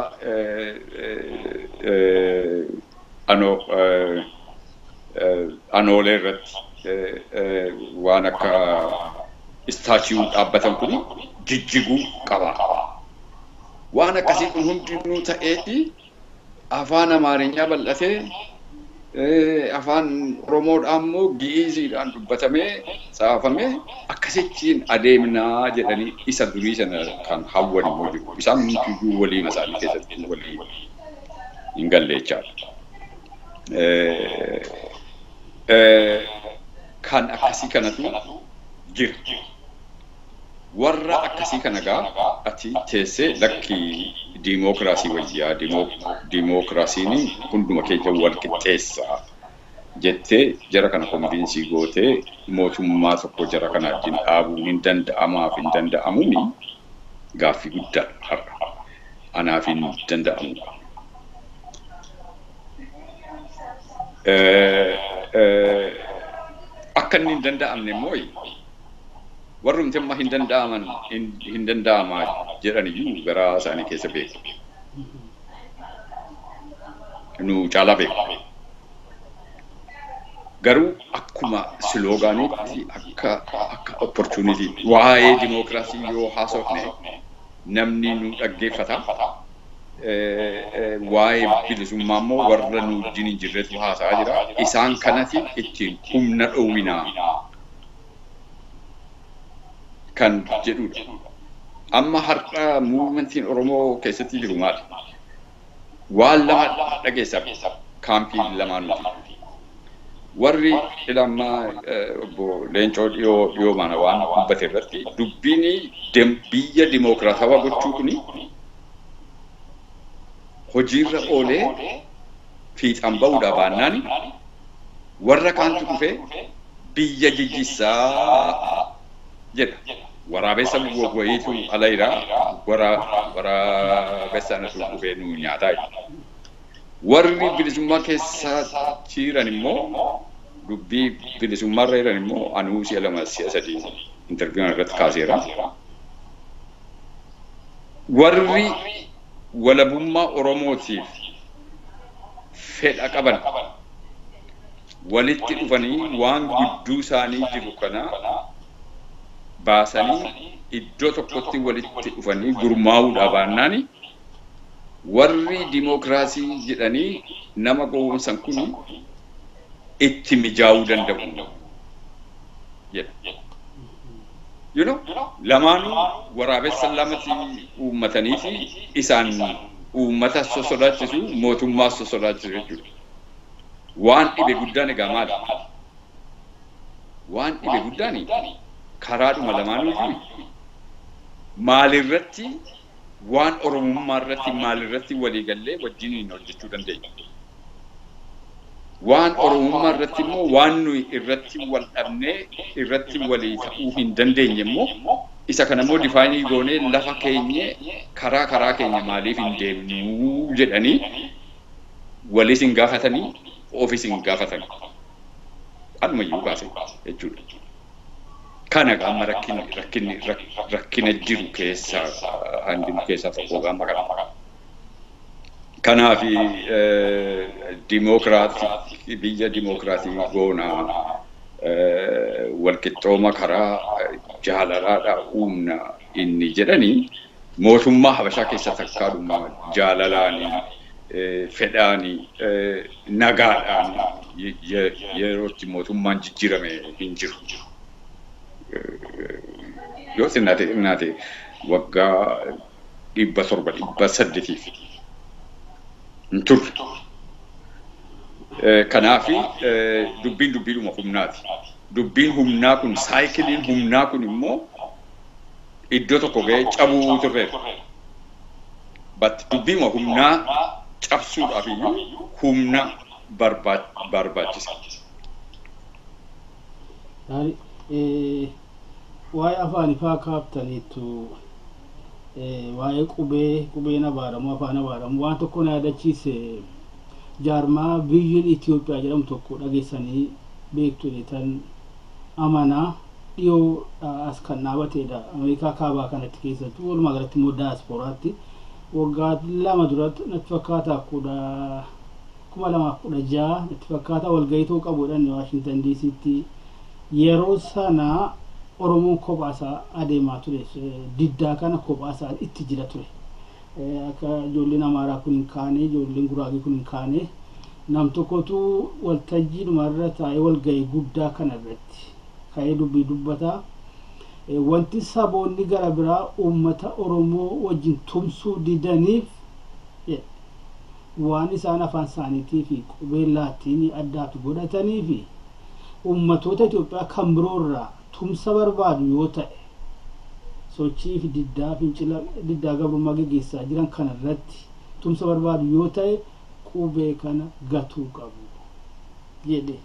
anoolee irratti waan akka statue dhaabbatan kuni jijjiguu qaba. Waan akkasii kun hundinuu ta'eeti afaan Amaarinyaa bal'atee, afaan Oromoodhaan immoo Gi'iiziidhaan dubbatamee tsaafamee akkasittiin adeemnaa jedhanii isa durii sana kan hawwan immoo jiru. Isaan hundiyyuu waliin isaanii keessatti walii hin galle jechaadha. Kan akkasii kanatu jira. Warra akkasii kana gaa ati teessee "Lakki, diimookiraasii wayyaa, diimookiraasiin hunduma keenya wal qixxeessa" jettee jara kana convince gootee mootummaa tokko jara kana wajjin dhaabuun hin danda'amaaf hin danda'amuuni gaaffii guddaadha har'a. Anaaf hin danda'amudha. Akka inni hin danda'amne immoo warrumti amma hin danda'aman, hin danda'amaa jedhan iyyuu garaa isaanii keessa beeku. Nu caalaa beeku. Garuu akkuma sloganiitti akka opportunity waa'ee dimookiraasii yoo haasofne namni nu dhaggeeffata. Waa'ee bilisummaa immoo warra nu wajjin hin jirretu haasa'aa jira. Isaan kanati ittiin humna dhowwinaa kan jedhudha. Amma har'a movementiin Oromoo keessatti jiru maali? Waan lama dhageessa kaampii lamaanuuti. Warri ilammaa obbo Leencoo dhiyoo dhiyoo mana waan dubbate irratti dubbiin biyya dimookiraatawaa gochuu kuni hojiirra oolee fiixaan ba'uudhaa baannaan warra kaantu dhufee biyya jijjiisaa jedha. Waraabessa wayiitu ala jira, waraabessa anatu dhufee nu nyaataa jedha. Warri bilisummaa keessa jiran immoo, dubbii bilisummaarra jiran immoo, anuu si'a lama si'a sadii interview irratti kaaseera. Warri walabummaa Oromootiif fedha qaban walitti dhufanii waan gidduu isaanii jiru kana baasanii iddoo tokkotti walitti dhufanii gurmaa'uudhaa baannaani warri dimookiraasii jedhanii nama gowwoomsan kun itti mijaa'uu danda'u jedha. Lamaanuu waraabessa lamatti uummatanii fi isaan uummata sosodaachisu, mootummaa sosodaachisu jechuudha. Waan dhibe guddaan egaa maali? Waan dhibe guddaan karaadhuma lamaanuyyuu maalirratti, waan Oromummaa irratti maalirratti waliigallee wajjiniin hojjechuu dandeenya? Waan Oromummaa irratti immoo waan nuyi irratti wal dhabnee irratti walii ta'uu hin dandeenye immoo, isa kana immoo define goonee lafa keenye karaa karaa keenya maaliif hin deemnuu jedhanii walis hin gaafatanii, ofis hin gaafatanii. Anumayyuu kaase jechuudha. Kana amma rakkinni rakkina jiru keessaa han jiru keessaa tokko amma kana. Kanaaf dimookiraatii, biyya dimookiraatii goonaa, walqixxooma karaa jaalalaadhaa uumna inni jedhanii, mootummaa Habashaa keessa takkaadhuma jaalalaanii, fedhaanii, nagaadhaan yerootti mootummaan jijjiirame hin jiru. Yoo xinnaate xinnaate waggaa 700, 800f hin turre. Kanaaf dubbiin dubbiidhuma humnaati. Dubbiin humnaa kun, cycleiin humnaa kun immoo iddoo tokko ga'ee cabuu turreera. But dubbiima humnaa cabsuudhaaf iyyuu humna barbaachisa. Waa'ee afaan ifaa kaaftaniitu, waa'ee qubee, qubeen abaaramu, afaan abaaramu, waan tokko na yaadachiise. Jaarmaa Vision Itoophiyaa jedhamu tokko dhageessanii beektu tan amanaa, dhiyoo as kan dhaabatedha. Ameerikaa Kaabaa kanatti keessattuu, walumaa galatti immoo daasporaatti waggaa 2 duratti natti fakkaata, 2016 natti fakkaata, walgahii ta'uu qabuudhaan Waashintan DCtti. Yeroo sana Oromoon kophaasaa adeemaa ture, diddaa kana kophaasaa itti jira ture. Akka ijoolleen Amaaraa kun hin kaane, ijoolleen Guraagee kun hin kaane, nam tokkotu waltajjii dhumarra taa'ee walgahii guddaa kana irratti ka'ee dubbii dubbataa. Wanti saboonni gara biraa uummata Oromoo wajjin tumsuu didaniif waan isaan afaan isaaniitii fi qubee Laatiinii addaatu godhatanii fi uummatoota Itoophiyaa kan biroorraa tumsa barbaadu yoo ta'e, sochii fi diddaa fincila diddaa gabrummaa geggeessaa jiran kana irratti tumsa barbaadu yoo ta'e, qubee kana gatuu qabu jedhe.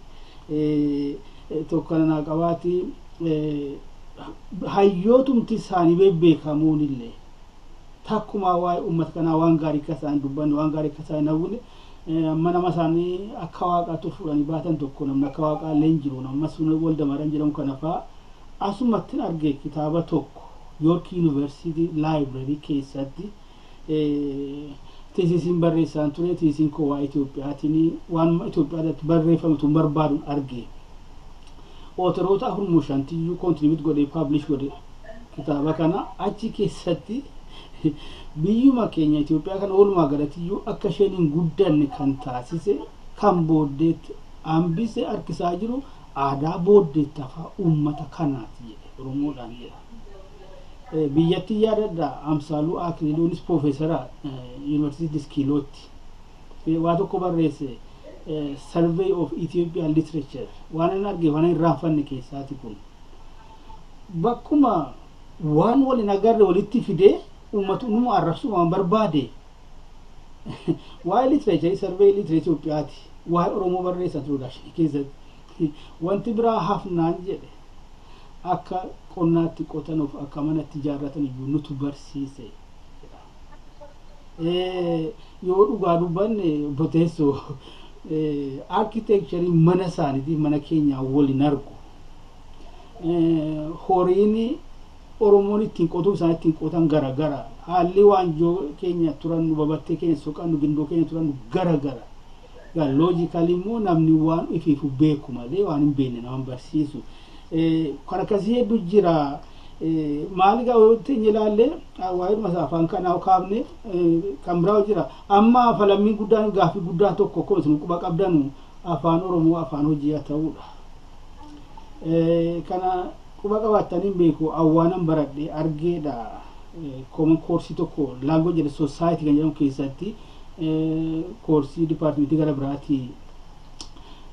Tokko kana naa qabaati, hayyootumti isaanii bebbeekamoon illee takkumaa waa'ee uummata kanaa waan gaarii akka isaan dubbanne, waan gaarii akka isaan hin hawwine. Amma nama isaanii akka waaqaatti fuudhanii baatan tokko, namni akka waaqaa illee hin jiru, nama sun Waldamaariyaam jedhamu kana fa'aa asumattin arge. Kitaaba tokko York University Library keessatti thesisiin barreessaan ture. Thesisiin koo waa Itoophiyaatiin, waan Itoophiyaa irratti barreeffame tun barbaaduun arge. Authoroota afur moo shantiyyuu contribute godhee publish godhe kitaaba kana. Achi keessatti biyyuma keenya Itoophiyaa kana walumaa galatiyyuu akka isheen hin guddanne kan taasise, kan booddeetti hambise, harkisaa jiru aadaa booddeetti hafaa uummata kanaati jedhe, Oromoodhaan jedha. Biyyatti yaadadha, Amsaaluu Akiliiluunis piroofeesara Yuunivarsiitii Diskiilootti waa tokko barreesse, Survey of Ethiopian Literature. Waan inni arge, waan irraanfanne keessaati kun. Bakkuma waan wal hin agarre walitti fidee uummata numa arrabsuu waan barbaade, waa'ee literature, survey literature Itoophiyaati, waa'ee Oromoo barreessan introduction keessatti. Wanti biraa hafnaan jedhe, akka qonnaatti qotanuuf, akka manatti ijaarratan iyyuu nutu barsiise. Yoo dhugaa dubbanne, boteessoo architecture mana isaaniitiif mana keenyaa wal hin argu. Horiin Oromoon ittiin qotuu, isaan ittiin qotan gara gara. Haalli waanjoo keenya turannu, babattee keenya soqannu, gindoo keenya turannu gara gara. Logically immoo namni waan ifiifu beeku malee waan hin beekne nama barsiisu. Kan akkasii hedduu jira. Maali gaa teenye ilaalle, waa'ee isaa afaan kanaa kaafne, kan biraa jira. Amma falammiin guddaan, gaaffii guddaan tokko, akkuma isin quba qabdanu, afaan Oromoo afaan hojii haa ta'uudha. Kana quba qabaattaniin beeku, awwaanan baradhe argeedha. Common course tokko, Language and Society kan jedhamu keessatti, course departmentii gara biraati.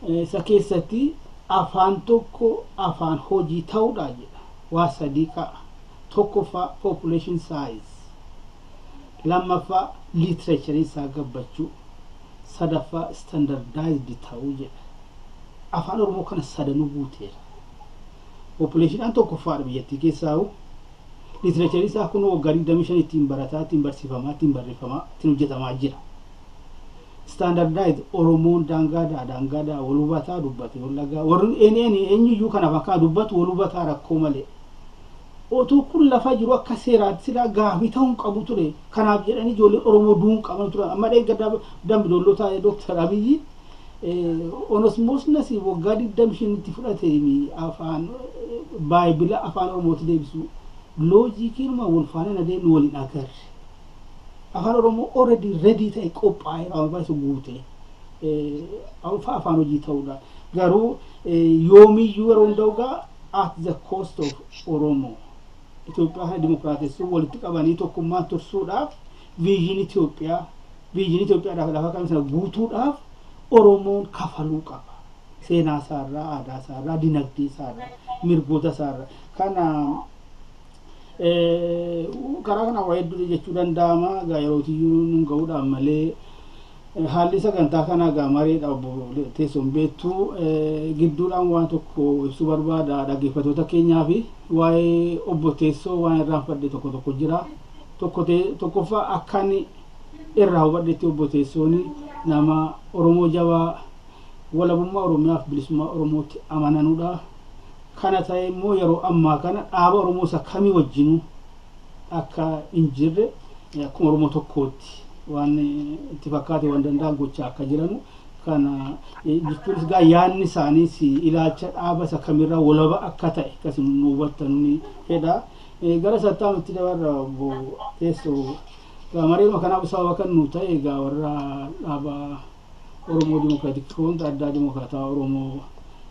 Isa keessatti afaan tokko afaan hojii ta'uudha jedha. Waa sadii ka'a. Tokkoffaa, population size. Lammaffaa, literature isaa gabbachuu. Sadaffaa, standardized ta'uu jedha. Afaan Oromoo kana sadanuu guuteera. Populationdhaan tokkoffaadha biyyattii keessaa'u. Literature isaa kun waggaa 25 ittiin barataa, ittiin barsiifamaa, ittiin barreeffamaa, ittiin hojjetamaa jira. Standardized, Oromoon daangaadhaa daangaadhaa wal hubataa dubbate, wallagaa warri eenyuyyuu kan afaan kana dubbatu wal hubataa rakkoo malee. Otuu kun lafa jiru akka seeraatti silaa gaafii ta'uu hin qabu ture. Kanaaf jedhanii ijoolleen Oromoo du'uu hin qaban turan. Amma dheengaddaa Dambi Dolloo taa'ee Dooktar Abiyyi Onesmoosnas waggaa 25tti fudhate afaan baayibila afaan Oromootti deebisu. Logiciinuma wal faana adeemnu waliin agarre. Afaan Oromoo already ready ta'e, qophaa'ee waan barbaachisu guute afaan hojii ta'uudha. Garuu yoomiyyuu yeroo hunda'u gaa at the cost of Oromoo. Itoophiyaa kana dimokiraatessuu, walitti qabanii tokkummaa tursuudhaaf, vision Itoophiyaa, vision Itoophiyaadhaaf lafa qaban sana guutuudhaaf Oromoon kafaluu qaba. Seenaa isaarraa, aadaa isaarraa, dinagdee isaarraa, mirgoota isaarraa. Kana karaa kana waa hedduu jechuu danda'ama. Egaa yerootiyyuu nun ga'uudhaan malee haalli sagantaa kanaa egaa mareedha, obbo Teessoon beektu. Gidduudhaan waan tokko ibsuu barbaada dhaggeeffattoota keenyaa fi waa'ee obbo Teessoo waan irraanfadhe tokko tokko jira. Tokkoffaa, akkan irraa hubadhetti obbo Teessoon nama Oromoo jabaa walabummaa Oromiyaaf bilisummaa Oromootti amananudha. Kana ta'e immoo yeroo ammaa kana dhaaba Oromoo isa kamii wajjinuu akka hin jirre, akkuma Oromoo tokkootti waan itti fakkaate waan danda'an gochaa akka jiranu kana jechuunis gaa yaadni isaaniis ilaalcha dhaaba isa kamirraa walaba akka ta'e akkasuma nu hubattan ni fedha. Gara sattaanutti dabarra, obbo Teessoo. Egaa mareema kanaaf sababa kan nu ta'e egaa warra dhaaba Oromoo Democratic Front, addaa Dimokiraataa Oromoo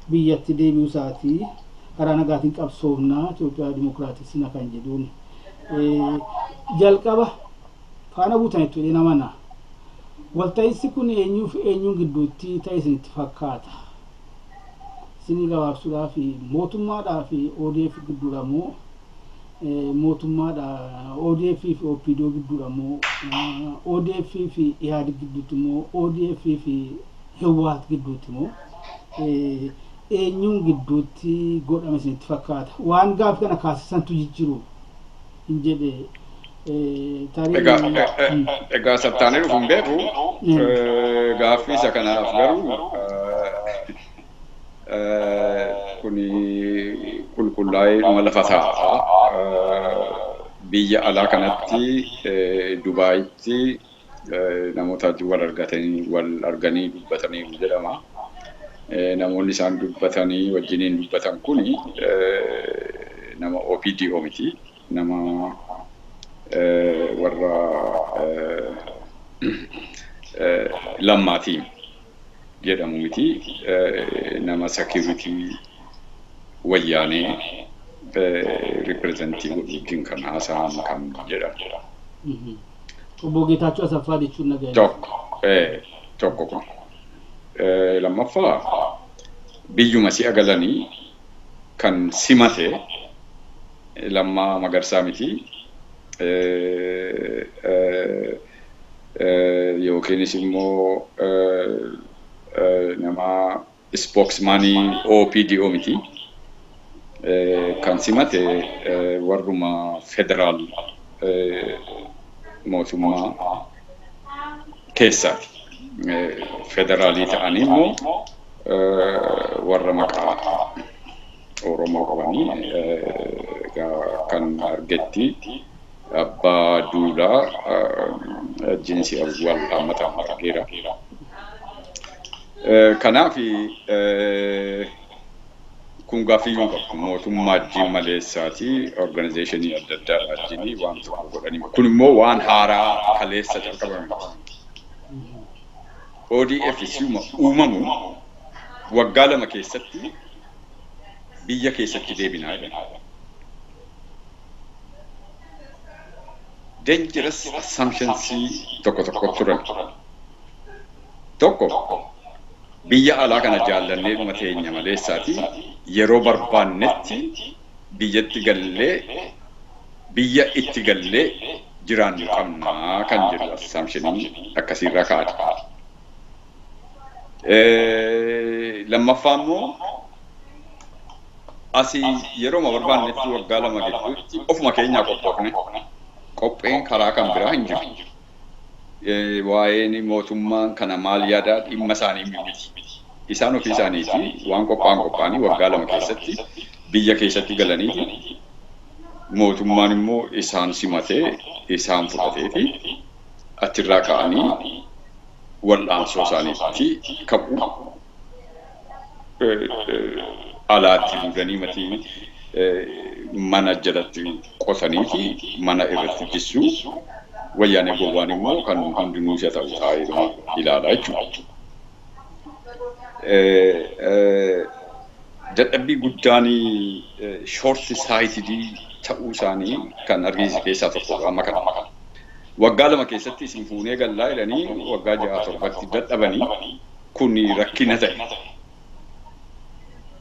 biyyatti deebi'uu isaatii, karaa nagaatiin qabsoofnaa Itoophiyaa dimokiraatisina kan jedhuun jalqaba faana buutan itti jedhee namana. Walta'iinsi kun eenyuuf eenyuun gidduutti ta'e isinitti fakkaata? Isinii gabaabsuudhaa fi mootummaadhaa fi ODF gidduudha moo, mootummaadha ODF fi OPDO gidduudha moo, ODF fi IHAD gidduutti moo, ODF fi Hiwaat gidduutti moo, eenyuun gidduutti godhame isinitti fakkaata? Waan gaaffii kana kaasisantu jijjiru hin jedhe. Egaa sattaanii dhufu hin beeku. Gaaffii isa kanaaf garuu kuni qulqullaa'ee dhuma lafa taa'a. Biyya alaa kanatti Dubaayitti namoota wajjin wal argatanii, wal arganii dubbatanii jedhama. Namoonni isaan dubbatanii wajjiniin dubbatan kuni nama OPDO miti. Nama warra Lammaatiin jedhamu miti. Nama security wayyaanee represent godhu wajjin kan haasa'an kan jedhamu. Obbo Geetaachoo Asaffaa jechuun nagaya. Tokko kun. Lammaffaa, biyyuma si'a galanii kan simate Lammaa Magarsaa miti. Yookiinis immoo nama spokesmanii OPDO miti. Kan simate warruma federaal mootummaa keessaati. Federaalii ta'anii immoo warra maqaa Oromoo qabanii kan argetti Abbaa Duulaa jinsi wal haammatan argeera. Kanaaf kun gaaffiyyuu hin qabu. Mootummaa wajjin maleessaati organization adda addaa wajjin waan tokko godhanii. Kun immoo waan haaraa kaleessa calqabame miti. ODF si'uma uumamu waggaa 2 keessatti biyya keessatti deebinaa jedhan. Dangerous assumptions tokko tokko turan. Tokko, biyya alaa kana jaallannee dhuma teenya maleessaati yeroo barbaannetti biyyatti gallee, biyya itti gallee jiraannu qabnaa kan jedhu assumptionii akkasiirraa ka'ate. Lammaffaa immoo asii yeroo barbaannetti waggaa 2 gidduutti ofuma keenyaa qophoofne, qopheen karaa kan biraa hin jiru. Waa'een mootummaan kana maal yaadaa dhimma isaanii miti. Isaan ofii isaaniitii waan qophaa'an qophaa'anii waggaa 2 keessatti biyya keessatti galaniiti, mootummaan immoo isaan simatee isaan fudhateeti achirraa ka'anii wal'aansoo isaaniitti ka'u. Alaatti fuudhanii matii mana jalatti qotaniiti mana irratti jissuu, Wayyaanee gowwaan immoo kan hundinuu isa ta'u taa'ee ilaalaa jechuudha. Dadhabbii guddaan short sighted ta'uu isaanii kan argisiise keessaa tokko amma kana. Waggaa 2 keessatti isin fuunee gallaa jedhanii waggaa 6 7tti dadhabanii, kun rakkina ta'e.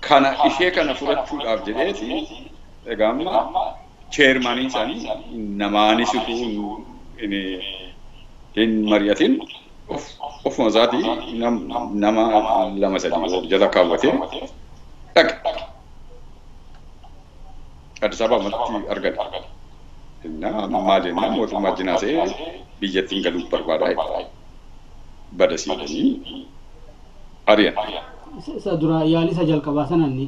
Kana ishee kana fudhachuudhaaf jedheeti egaa amma chairmaniin isaanii namaanis utuu hin mari'atin ofuma isaatii nama 2 3 of jala kaawwatee dhaqe. Addis Ababatti argate. Innaa maal jennaan, mootummaa jinaasee biyyattiin galuuf barbaadaa jedhe. Bada siidanii ari'an. Isa dura yaalii isa jalqabaa sananni.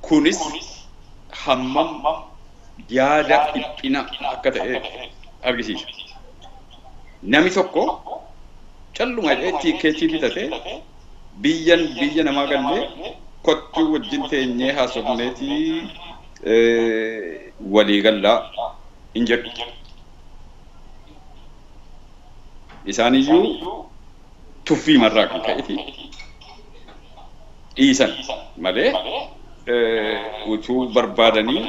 Kunis hammam yaada dhiphina akka ta'e argisiisa. Namni tokko calluma jedhee tiikeetii bitatee biyyan biyya namaa gallee kottuu wajjin teenyee haasofneetii walii gallaa hin jedhu. Isaaniyyuu tuffii marraa kan ka'eeti dhiisan malee utuu barbaadanii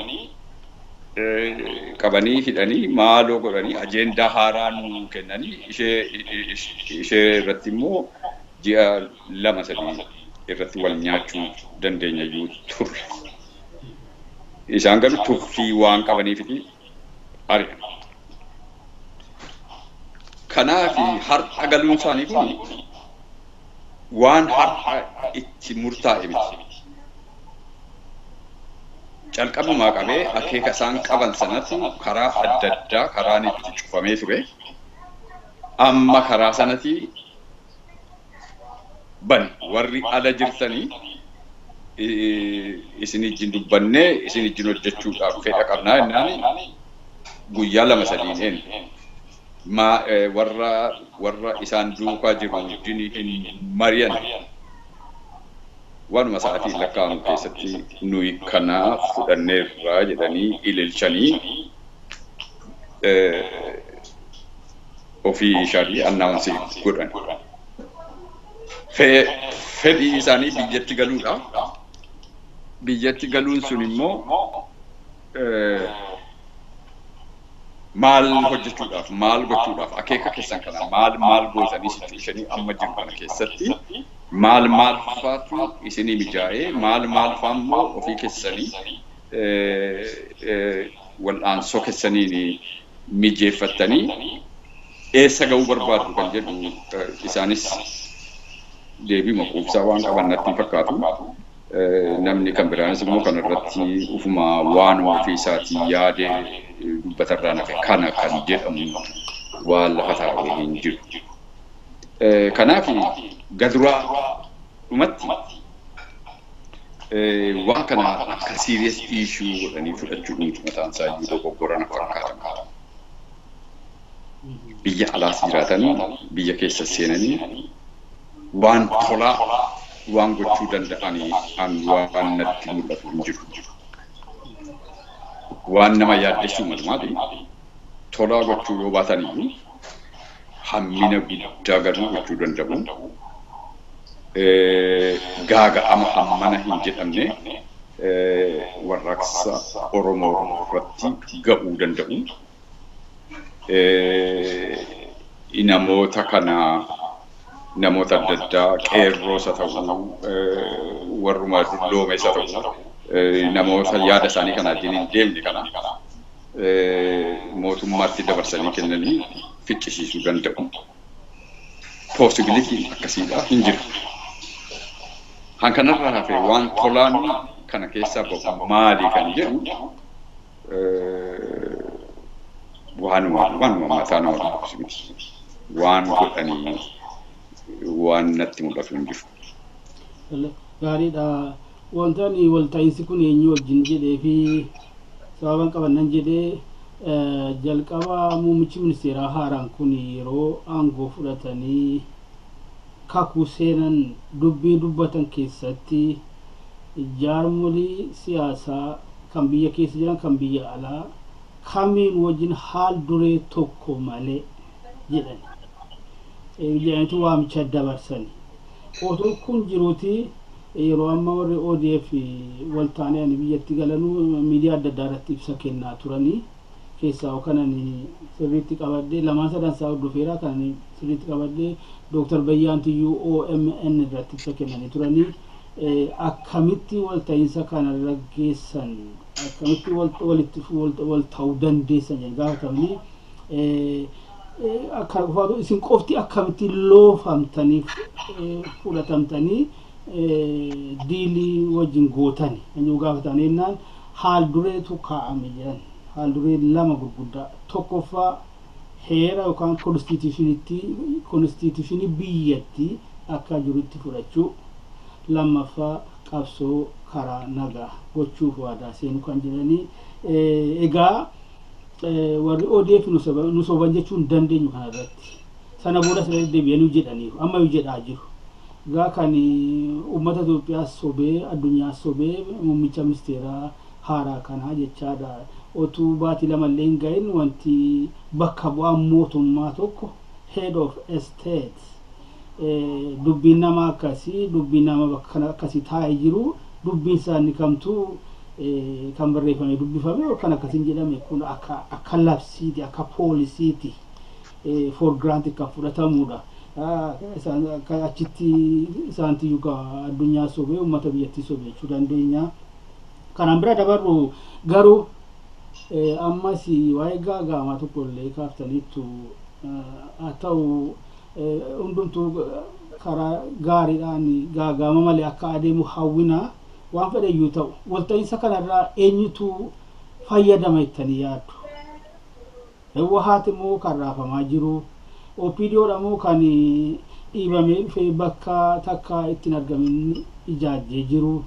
qabanii hidhanii maaloo godhanii agenda haaraa nuu kennanii ishee irratti immoo ji'a 2 3 irratti wal nyaachuu dandeenya iyyuu turre. Isaan garuu tuffii waan qabaniifiti ari'an. Kanaaf har'a galuun isaanii kun waan har'a itti murtaa'e miti. Calqabumaa qabee akeeka isaan qaban sanatu karaa adda addaa karaan itti cufamee ture. Amma karaa sanatti bani, warri ala jirtanii isin ijjin dubbannee isin ijjin hojjechuudhaaf fedha qabnaa jennaan, guyyaa 2 sadiin een ma warra isaan duukaa jiru wajjin hin mari'an, waanuma sa'aatii lakkaa'amu keessatti nuyi kana fudhanneerra jedhanii ililchanii ofii ishaanii announce godhan. Fedhii isaanii biyyatti galuudha. Biyyatti galuun sun immoo maal hojjechuudhaaf, maal gochuudhaaf, akeeka keessan kana maal maal gootanii situation amma jiru kana keessatti maal maal faatu isinii mijaa'ee, maal maal faa immoo ofii keessanii wal'aansoo keessaniin mijeeffattanii eessa ga'uu barbaaddu kan jedhu isaanis deebii quubsaa waan qaban natti hin fakkaatu. Namni kan biraanis immoo kan irratti ufuma waanuma ofii isaatii yaadee dubbatarraa nafe kana kan jedhamu waan lafa taa'ee hin jiru. Kanaaf gaduraa dhumatti waan kana akka serious issue godhanii fudhachuu dhumtu mataan isaa iyyuu dogoggora na fakkaata. Biyya alaas jiraatanii biyya keessa seenanii waan tolaa waan gochuu danda'anii an waan natti mul'atu hin jiru. Waan nama yaaddessuu malu maali? Tolaa gochuu yoo baatan iyyuu hammina guddaa garuu gochuu danda'u. Gaaga'ama hammana hin jedhamne warraaqsa Oromoo irratti ga'uu danda'u. Namoota kana, namoota adda addaa, qeerroos haa ta'u, warruma dulloomes haa ta'u, namoota yaada isaanii kana wajjin hin deemne kana mootummaatti dabarsanii kennanii ficcisiisuu danda'u. Possibilityn akkasiidha hin jiru. Han kanarraa hafe waan tolaan kana keessaa bahu maali kan jedhu waanuma mataa nama dhukkubsu miti. Waan godhanii waan natti mul'atu hin jiru. Gaariidha. Wanta ani walta'iinsi kun eenyu wajjin jedhee fi sababan qabannan jedhee, jalqaba muummichi ministeeraa haaraan kun yeroo aangoo fudhatanii kakuu seenan dubbii dubbatan keessatti jaarmolii siyaasaa kan biyya keessa jiran, kan biyya alaa kamiin wajjin haal duree tokko malee jedhan jedhaniitu waamicha dabarsani. Otoo kun jiruuti yeroo amma warri ODF waltaanee ani biyyatti galanuu miidiyaa adda addaa irratti ibsa kennaa turanii keessaa kanan sirriitti qabadhee lamaan sadan isaa hordofeera. Kan sirriitti qabadhee Dooktar Bayyaantiyyuu OMN irratti ibsa kennanii turanii, akkamitti walta'iinsa kanarra geessan, akkamitti walitti wal ta'uu dandeessan jedhanii gaafatamanii, akka qofaatu isin qofti akkamitti loofamtanii fudhatamtanii deal wajjin gootani kan jiru gaafatanii jennaan, haal dureetu kaa'ame jedhan. Haal duree lama gurguddaa: tokkoffaa heera yookaan constitution biyyattii akka jirutti fudhachuu, lammaffaa qabsoo karaa nagaa gochuuf waadaa seenuu kan jedhanii. Egaa warri ODF nu soban jechuu hin dandeenyu kanarratti. Sana booda sirra deddeebi'anii jedhaniiru, ammayyuu jedhaa jiru. Egaa kan uummata Itoophiyaas sobee, addunyaas sobee muummicha ministeeraa haaraa kanaa jechaadha. Otuu baatii lamallee hin gahin wanti bakka bu'aan mootummaa tokko, head of state, dubbiin nama akkasii, dubbiin nama bakka kana akkasii taa'ee jiru, dubbiin isaa inni kamtuu kan barreeffame dubbifame kan akkasiin jedhame kun akka labsiiti, akka poolisiiti, for granted kan fudhatamudha. Isaan akka achitti isaantiyyuu addunyaa sobee uummata biyyattii sobee jechuu dandeenya. Kanaan bira dabarru garuu ammas waa'ee gaaga'amaa tokko illee kaaftaniittu. Haa ta'u, hundumtuu karaa gaariidhaan gaaga'ama malee akka adeemu hawwina. Waan fedhe iyyuu ta'u, walta'iinsa kanarraa eenyutu fayyadama jettanii yaaddu? Hewwahaati moo kan raafamaa jiru? OPDOdha moo kan dhiibamee dhufee bakka takka ittiin argamin ijaajjee jiru?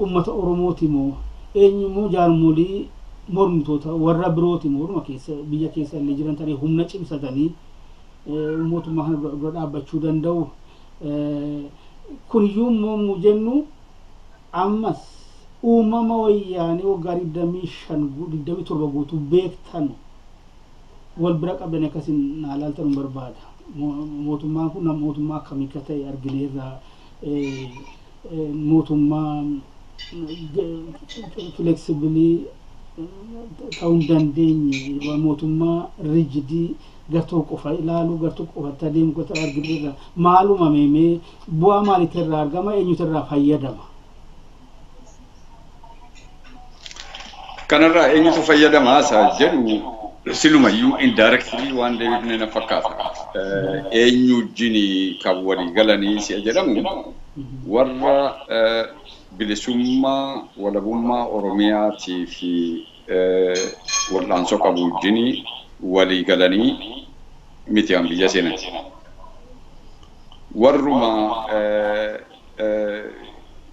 Uummata Oromooti moo eenyu immoo, jaarmolii mormitoota warra birooti moo orma keessa biyya keessa illee jiran tarii humna cimsatanii mootummaa kana dura dhaabbachuu danda'u? Kuniyyuu immoo mu jennu ammas uumama Wayyaanee waggaa 25, 27 guutuu beektan wal bira qabdanii akkasin naa laaltan hin barbaada. Mootummaan kun mootummaa akkamii akka ta'e argineerra. Mootummaa flexible ta'uu hin dandeenye, mootummaa rigid, gartuu qofa ilaalu, gartuu qofatti adeemu gosa argineerra. Maal uumame mee? Bu'aa maaliitu irraa argama? Eenyutu irraa fayyadama? Kanarraa eenyutu fayyadamaa isa jedhu silumayyuu indirectly waan deebifne na fakkaata. Eenyu wajjin kan walii galanii si'a jedhamu, warra bilisummaa walabummaa Oromiyaatii fi wal'aansoo qabu wajjin walii galanii miti an biyya seenan. Warruma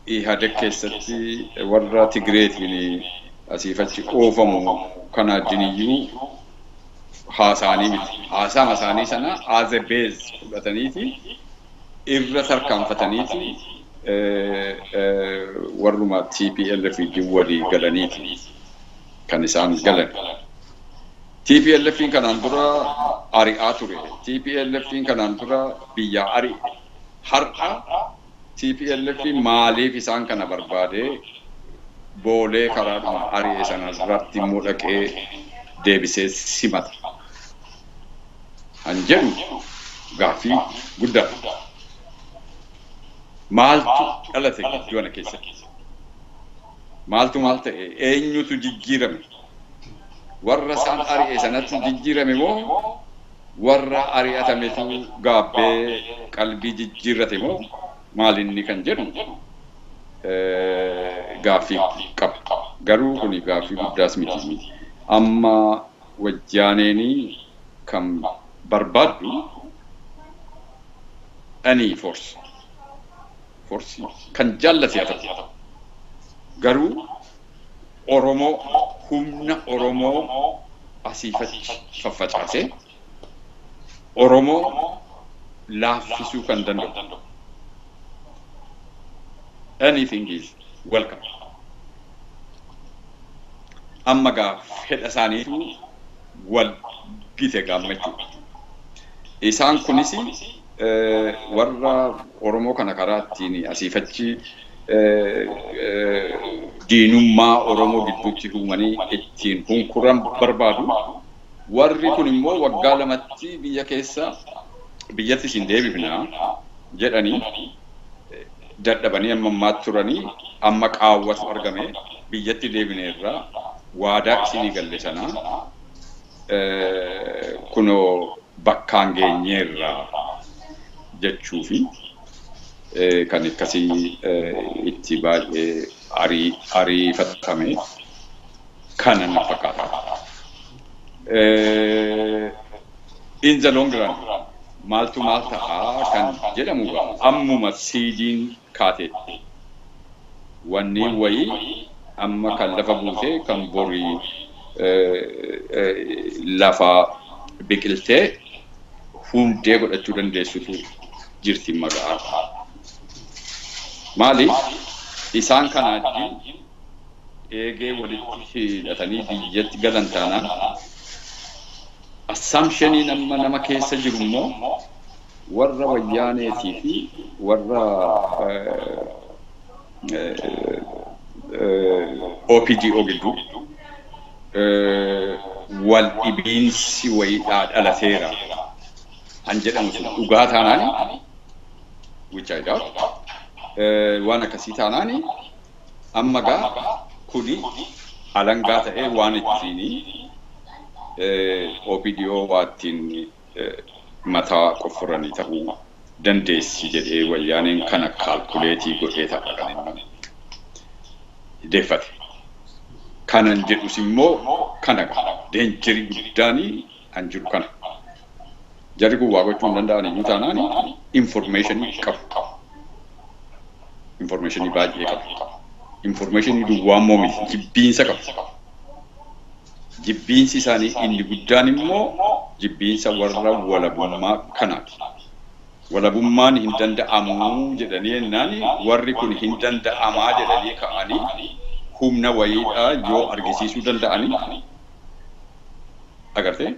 Ihadeg keessatti warra Tigireetiin asiif achi oofamu kana wajjin iyyuu haasa'anii miti. Haasaama isaanii sana as a base fudhataniiti irra tarkaanfataniiti warruma TPLF wajjin walii galaniiti kan isaan galan. TPLFin kanaan dura ari'aa ture. TPLFin kanaan dura biyyaa ari'e. Har'a TPLF maaliif isaan kana barbaadee boolee karaadhuma ari'e sana irratti immoo dhaqee deebisee simata? Han jedhu gaaffii guddaadha. Maaltu dhalate gidduu kana keessatti? Maaltu maal ta'e? Eenyutu jijjiirame? Warra isaan ari'e sanatti jijjiirame moo Warra ari'atametu gaabbee qalbii jijjiirrate moo maalinni kan jedhu gaaffii qaba. Garuu kuni gaaffii guddaas miti. Amma wajjaaneenii kan barbaaddu any force. Force kan jaallate haa ta'u. Garuu Oromoo, humna Oromoo asiif achi faffacaasee Oromoo laaffisuu kan danda'u. Anything is welcome. Amma gaa fedha isaaniitu wal gite gammachuu. Isaan kunis warra Oromoo kana karaa ittiin asiif achi diinummaa Oromoo gidduutti uumanii ittiin hunkuran barbaadu. Warri kun immoo waggaa 2tti biyya keessa biyyatti isin deebifnaa jedhanii dadhabanii amma ammaatti turanii, amma qaawwatu argame, biyyatti deebineerraa, waadaa isinii galle sanaa kunoo bakkaan geenyeerraa jechuufi kan akkasii itti baay'ee ariifatame kana na fakkaata. In the long run maaltu maal ta'aa kan jedhamu, ammuma siidiin kaateetti wanni wayii amma kan lafa buutee kan borii lafa biqiltee hundee godhachuu dandeessutu jirti maqaa. Maali? Isaan kana wajjin eegee walitti hidhatanii biyyatti galan taanaan, assumptioniin amma nama keessa jiru immoo warra wayyaaneetii fi warra OPDO gidduu wal dhibiinsi wayiidhaa dhalateera kan jedhamu sun dhugaa taanaani, which I doubt, waan akkasii taanaani amma gaa kuni alangaa ta'ee waan ittiin OPDO waa ittiin mataa qoffuranii ta'uu dandeessi jedhee wayyaaneen kana calculate godhee ta'a kan inni deeffate. Kanan jedhus immoo kana dangerii guddaanii kan jiru kana. Jarri kun waa gochuu hin danda'an iyyuu taanaan informationii qabu. Informationii baay'ee qabu. Informationii duwwaa immoo miti, jibbiinsa qabu. Jibbiinsi isaanii inni guddaan immoo jibbiinsa warra walabummaa kanaati. Walabummaan hin danda'amu jedhanii jennaan, warri kun hin danda'amaa jedhanii ka'anii humna wayiidha yoo argisiisuu danda'anii agartee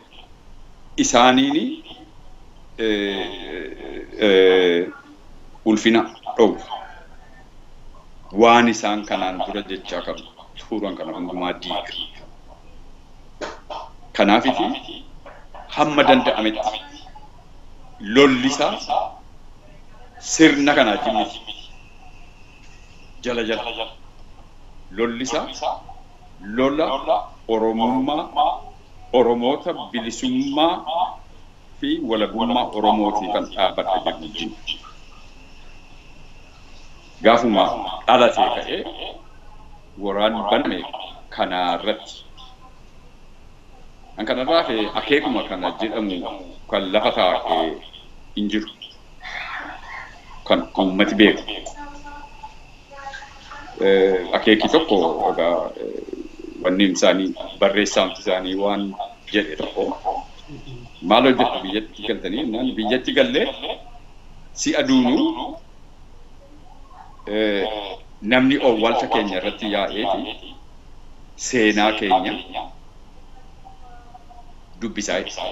isaaniin ulfina dhoowwa. Waan isaan kanaan dura jechaa qabu turan kana hundumaa diiga. Kanaafiti hamma danda'ametti lollisaa sirna kanaa miti. Jala jala. Lollisaa lola Oromummaa, Oromoota bilisummaa fi walabummaa Oromootii kan dhaabbadha jedhu wajjin. Gaafuma dhalatee ka'ee waraanni baname kanaa irratti. Kan kanarraa hafe akeekuma kana jedhamu kan lafa taa'ee hin jiru. Kan uummati beeku. Akeeki tokko egaa wanni isaanii barreessaamti isaanii waan jedhe tokko, maal hojjettu biyyatti galtanii jennaan, biyyatti gallee si'a duunuu namni owwaalcha keenya irratti yaa'eeti seenaa keenya dubbisaa jedhe.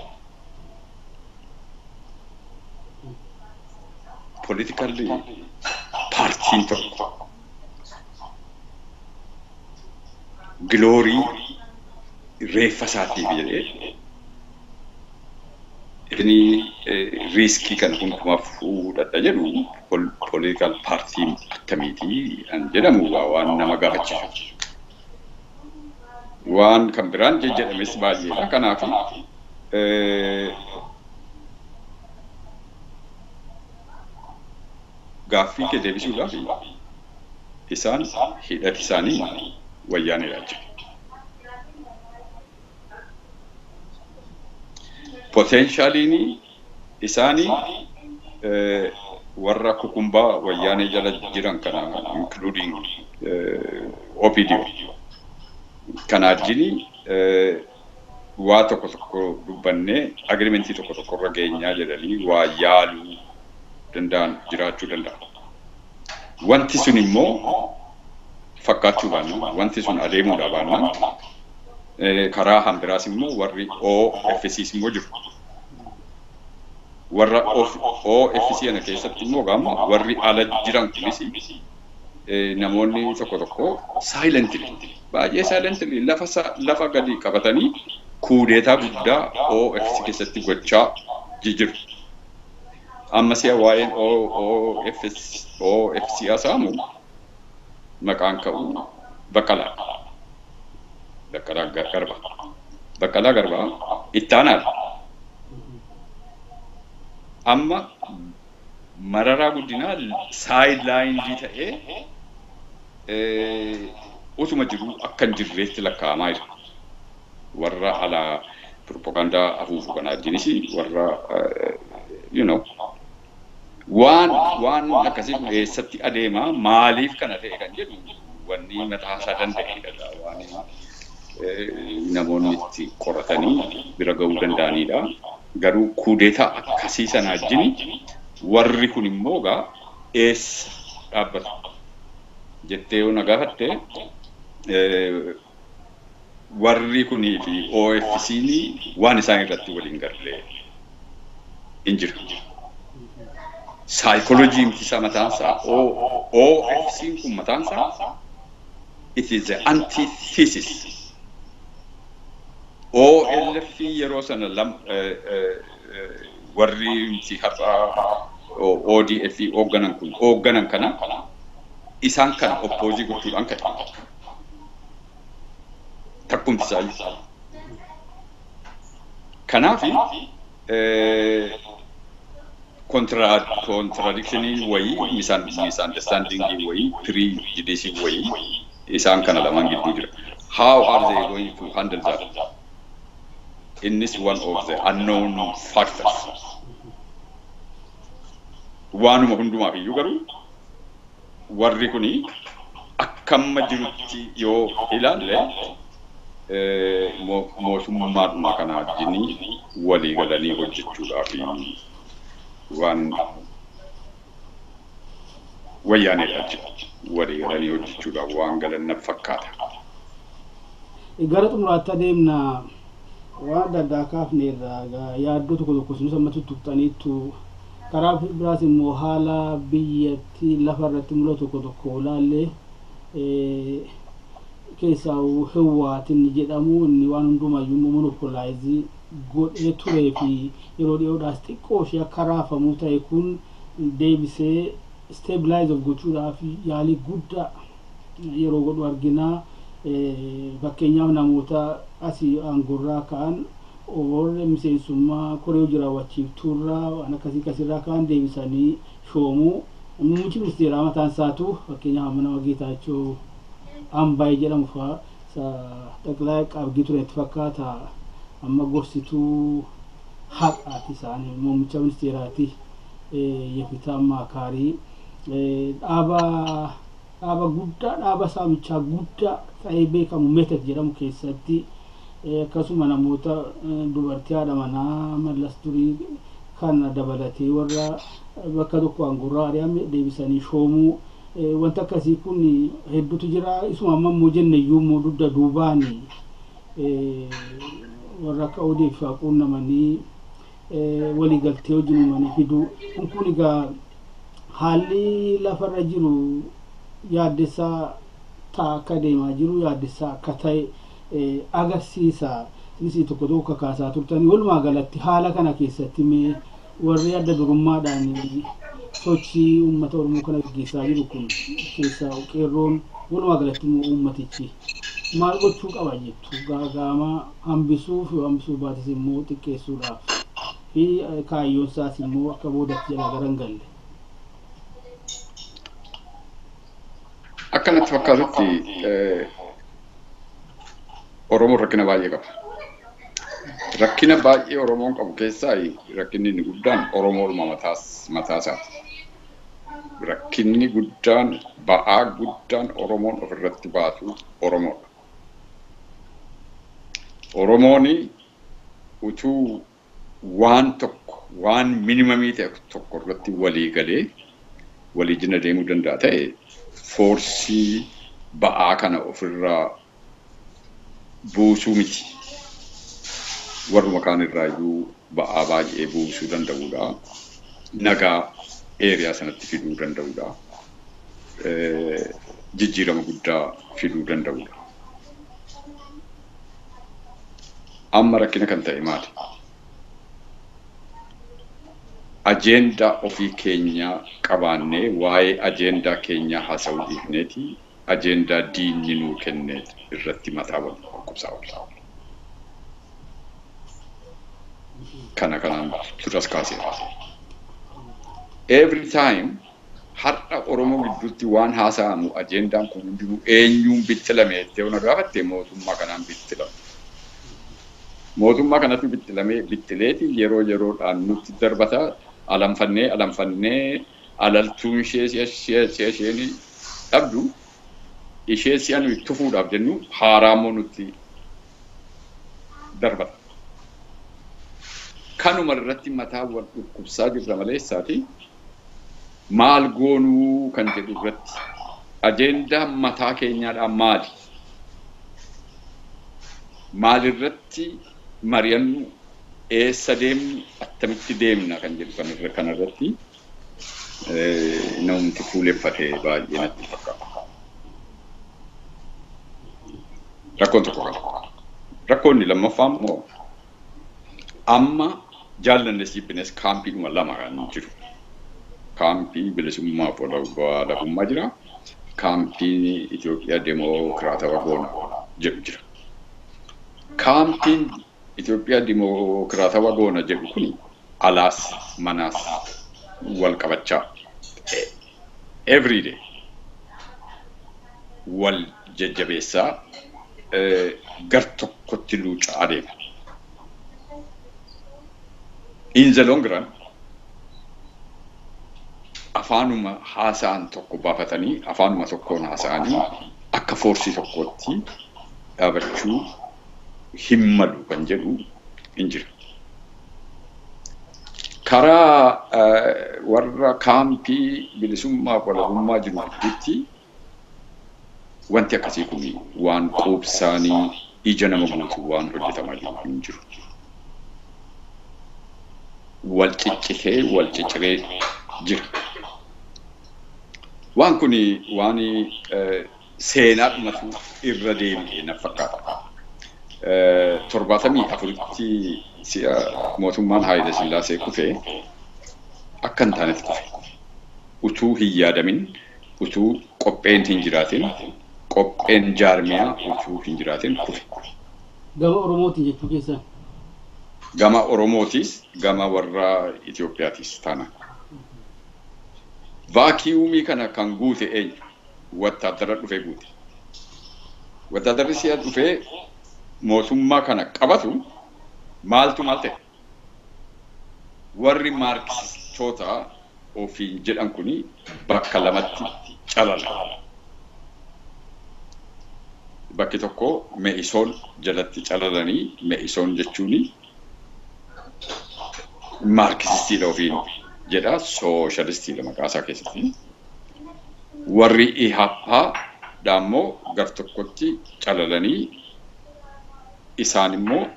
Political partyiin tokko glory reeffa isaatiif jedhee inni riskii kana hundumaa fudhadha jedhu political party akkamiitii kan jedhamu waan nama gaafachiisu. Waan kan biraan jedhames baay'eedha. Kanaaf Gaaffii kee deebisuudhaaf, isaan hidhati isaanii Wayyaaneedha jechuudha. Potentialiin isaanii warra kukumbaa Wayyaanee jala jiran kana, including OPDO kana wajjin waa tokko tokko dubbannee agreementii tokko tokko irra geenyaa jedhanii waa yaaluu danda'an jiraachuu danda'a. Wanti sun immoo fakkaachuu baannaan, wanti sun adeemuudhaa baannaan, karaa hambiraas immoo warri OFCs immoo jiru. Warra OFC kana keessatti immoo gaama warri ala jiran kunis namoonni tokko tokko silently, baay'ee silently, lafa gadi qabatanii kuudeetaa guddaa OFC keessatti gochaa jiru. Amma si'a waa'een OFC haasa'amu maqaan ka'u Baqqalaa. Baqqalaa Garba. Baqqalaa Garbaa ittaanaadha. Amma Mararaa Guddinaa sidelined ta'ee utuma jiruu akka hin jirreetti lakkaa'amaa jira. Warra alaa propagaandaa afuufu kana wajjinis warra waan akkasii kun eessatti adeema, maaliif kana ta'e kan jedhu wanni mataa isaa danda'edha, waan namoonni itti qoratanii bira ga'uu danda'anidha. Garuu kuudeetaa akkasii sana wajjin warri kun immoo egaa eessa dhaabbatu jettee yoo na gaafatte, warri kunii fi OFC'n waan isaan irratti waliin galle hin jiru. Saayikolojiin isaa mataan isaa, OFC'n kun mataan isaa, it is the antithesis. OLF yeroo sana warri miti har'a ODF hoogganan kun hoogganan kana isaan kana oppose gochuudhaan ka'e. Takkumti isaayyuu. Kanaaf contradictioniin wayii, misunderstandingii wayii, prejudice wayii isaan kana lamaan gidduu jira. How are they going to handle that? Innis one of the unknown factors. Waanuma hundumaaf iyyuu garuu warri kuni akkamma jirutti yoo ilaalle mootummaadhuma kana wajjin walii galanii hojjechuudhaaf waan Wayyaaneedha jechuudha. Walii galanii hojjechuudhaaf waan galan na fakkaata. Gara xumuraatti adeemna. Waan adda addaa kaafneerra, yaaddoo tokko tokko sunis amma tuttuqxaniittu. Karaa biraas immoo haala biyyatti lafa irratti mul'atu tokko tokko ilaallee, keessaa Hiwwaatin jedhamu inni waan hundumayyuu immoo monopolize godhee turee fi yeroo dhiyoodhaas xiqqoo ishee akka raafamuu ta'e kun deebisee stabilize of gochuudhaaf yaalii guddaa yeroo godhu argina. Fakkeenyaaf, namoota asii aangorraa ka'an warra miseensummaa koree hojii raawwachiiftuurraa waan akkasii akkasirraa ka'an deebisanii shoomuu. Muummichi ministeeraa mataan isaatu, fakkeenyaaf, amma nama Geetaachoo Ambaayee jedhamu fa'aa xaqilaa qaabgii ture itti fakkaata, amma gorsituu haqaati isaanii muummicha ministeeraati. Yefitaa Maakaarii dhaaba guddaa, dhaaba saamichaa guddaa ta'ee beekamu Metet jedhamu keessatti, akkasuma namoota dubartii haadha manaa Mallas durii kana dabalatee warra bakka tokko aangorraa ari'ame deebisanii shoomuu, wanta akkasii kun hedduutu jira. Isuma amma immoo jenne iyyuu immoo dugda duubaan warra akka ODF quunnamanii waliigaltee wajjin uumanii fiduu kun egaa haalli lafarra jiru yaaddessaa ta'a akka deemaa jiru, yaaddessaa akka ta'e agarsiisa. Isinis tokko tokko kakaasaa turtanii. Walumaa galatti haala kana keessatti mee warri adda durummaadhaan sochii uummata Oromoo kana gaggeessaa jiru kun, keessaa qeerroon, walumaa galatti immoo uummatichi maal gochuu qaba jettu gaaga'ama hambisuuf, yoo hambisuu baates immoo xiqqeessuudhaaf, fi kaayyoon isaas immoo akka boodatti jalaa gara hin galle? Akka natti fakkaatutti Oromoon rakkina baay'ee qaba. Rakkina baay'ee Oromoon qabu keessaa rakkinni inni guddaan Oromoodhuma mataasaati. Rakkinni guddaan, ba'aa guddaan Oromoon ofirratti baatu Oromoodha. Oromoon utuu waan tokko, waan minimum ta'e tokko irratti walii galee walii jina deemuu danda'a ta'e, force ba'aa kana ofirraa buusuu miti. Warruma kaan irraayyuu ba'aa baay'ee buusuu danda'uudha. Nagaa area sanatti fiduu danda'uudha. Jijjiirama guddaa fiduu danda'uudha. Amma rakkina kan ta'e maali? Agenda ofii keenyaa qabaannee waa'ee agenda keenyaa haasa'uu dhiifneeti agenda diinni nuu kenne irratti mataa wal dhukkubsaa oolla. Kana kanaan duras kaaseera. Every time har'a Oromoo gidduutti waan haasa'amu, agendaan kun hundinuu eenyuun bittilame jettee na gaafatte, mootummaa kanaan bittilame. Mootummaa kanatti bittilamee bittileeti yeroo yeroodhaan nutti darbata. Alanfannee alanfannee alaltuun ishee si'a si'a isheen dhabdu, ishee si'a nuyi tufuudhaaf jennu haaraa immoo nutti darbata. Kanuma irratti mataa wal dhukkubsaa jirra maleessaati maal goonuu kan jedhu irratti, agenda mataa keenyaadhaan maali? Maalirratti mari'annu, eessa deemnu, attamitti deemna kan jedhu kanarratti namumti fuuleffate baay'ee natti fakkaata. Rakkoon tokko kana. Rakkoonni lammaffaa immoo amma jaallannes jibbines kaampiidhuma lama kan jiru. Kaampii bilisummaa fi walabummaa jira. Kaampiin Itoophiyaa Demookiraatawaa goona jedhu jira. Kaampiin Itoophiyaa Demookiraatawaa goona jedhu kun alaas manaas wal qabachaa everyday wal jajjabeessaa gar tokkotti luucaa adeema. In the long run afaanuma haasa'an tokko baafatanii, afaanuma tokkoon haasa'anii akka force tokkootti dhaabachuu hin malu kan jedhu hin jira. Karaa warra kaampii bilisummaa fi walabummaa jiru gidduutti wanti akkasii kun waan quubsaanii ija nama guutuu waan hojjetamaa jiru hin jiru. Wal ciccitee wal cicciree jira. Waan kun waan seenaadhumatu irra deebi'e na fakkaata. 74tti si'a mootummaan Haayile Sillaasee kufee akka hin taanetti kufe. Utuu hin yaadamin, utuu qopheen hin jiraatin, qopheen jaarmiyaa utuu hin jiraatin kufe. Gama Oromootiin jechuu keessan. Gama Oromootis, gama warra Itoophiyaatis taana. Vacuum kana kan guute eenyu? Wattaaddara dhufee guute. Wattaadarri si'a dhufee mootummaa kana qabatu maaltu maal ta'e? Warri Maarkisistoota ofiin jedhan kuni bakka lamatti calala. Bakki tokko Me'isoon jalatti calalanii, Me'isoon jechuun Maarkisistiidha ofiin jedha, sooshalistiidha maqaa isaa keessatti. Warri Ihappaa immoo gar tokkotti calalanii, isaan immoo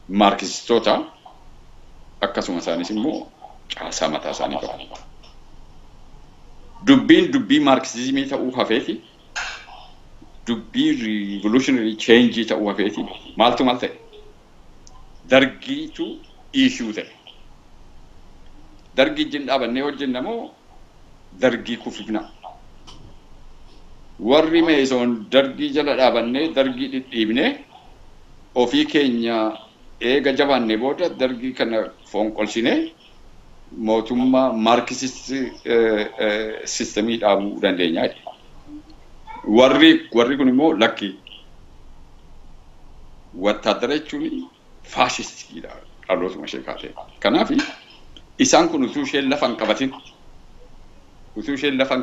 Maarkisistoota, akkasuma isaanis immoo caasaa mataa isaanii qabu. Dubbiin dubbii Maarkisizimii ta'uu hafeeti, dubbii revolutionary change ta'uu hafeeti maaltu maal ta'e? Dargiitu issue ta'e. Dargii wajjin dhaabannee hojjenna moo dargii kufifna? Warri Meesoon dargii jala dhaabannee dargii dhidhiibnee ofii keenya eega jabaannee booda dargii kana fonqolchinee mootummaa Marxist system dhaabuu dandeenya jedhe. Warri kun immoo lakki, wattaaddara jechuun faashistiidha dhalootuma ishee kaatee. Kanaaf isaan kun utuu isheen lafa hin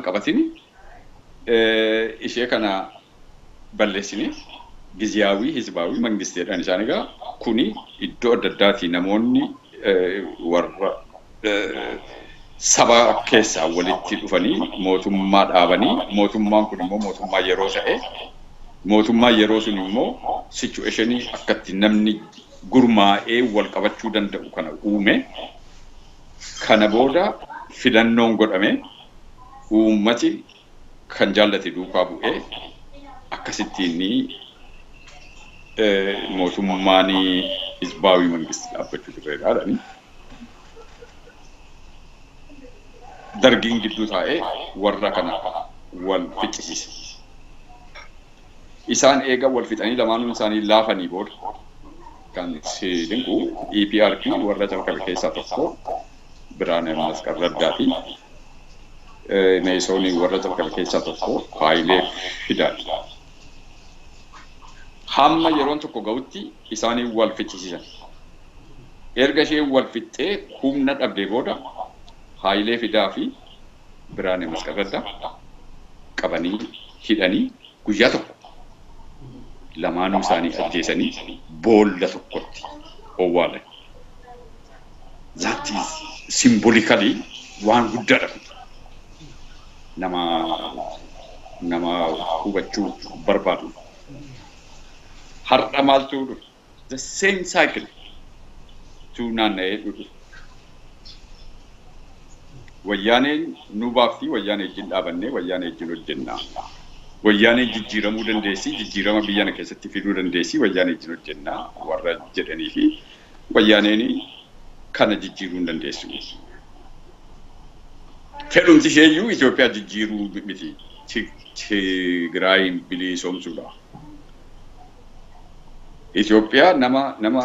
qabatin ishee kana balleessine ጊዜያዊ ህዝባዊ መንግስት jedhan. Isaan egaa kuni iddoo adda addaati namoonni warra saba keessaa walitti dhufanii mootummaa dhaabanii, mootummaan kun immoo mootummaa yeroo ta'e, mootummaa yeroo sun immoo situation akkatti namni gurmaa'ee wal qabachuu danda'u kana uume. Kana booda filannoon godhame, uummati kan jaallate duukaa bu'ee, akkasittiin mootummaan ህዝባዊ መንግስት dhaabbachuu turreedha. Dargiin gidduu taa'ee warra kana wal ficcisiise. Isaan eega wal fixanii lamaanuun isaanii laafanii booda, kan si dinqu, EPRP warra calqabe keessaa tokko Biraane Masqal Raddaati. Meesoonii warra calqabe keessaa tokko Haayilee Fidaati. Hamma yeroon tokko ga'utti isaanii wal ficcisiisan. Erga isheen wal fixxee humna dhabdee booda Haayilee Fidaa fi Biraane Masqal Raddaa qabanii hidhanii, guyyaa tokko lamaanuu isaanii ajjeesanii boolla tokkotti owwaalan. That is symbolically waan guddaadha. Nama hubachuu barbaadu. Har'a maaltu dhufe? The same cycle tu naanna'ee dhufe. Wayyaaneen nu baafti, wayyaanee wajjin dhaabannee wayyaanee wajjin hojjennaa. Wayyaaneen jijjiiramuu dandeessi, jijjiirama biyya kana keessatti fiduu dandeessi, wayyaanee wajjin hojjennaa warra jedhanii fi wayyaaneen kana jijjiiruu hin dandeessu. Fedhumti isheeyyuu Itoophiyaa jijjiiruu miti. Tigraayin bilisoomsuudha. Itoophiyaa nama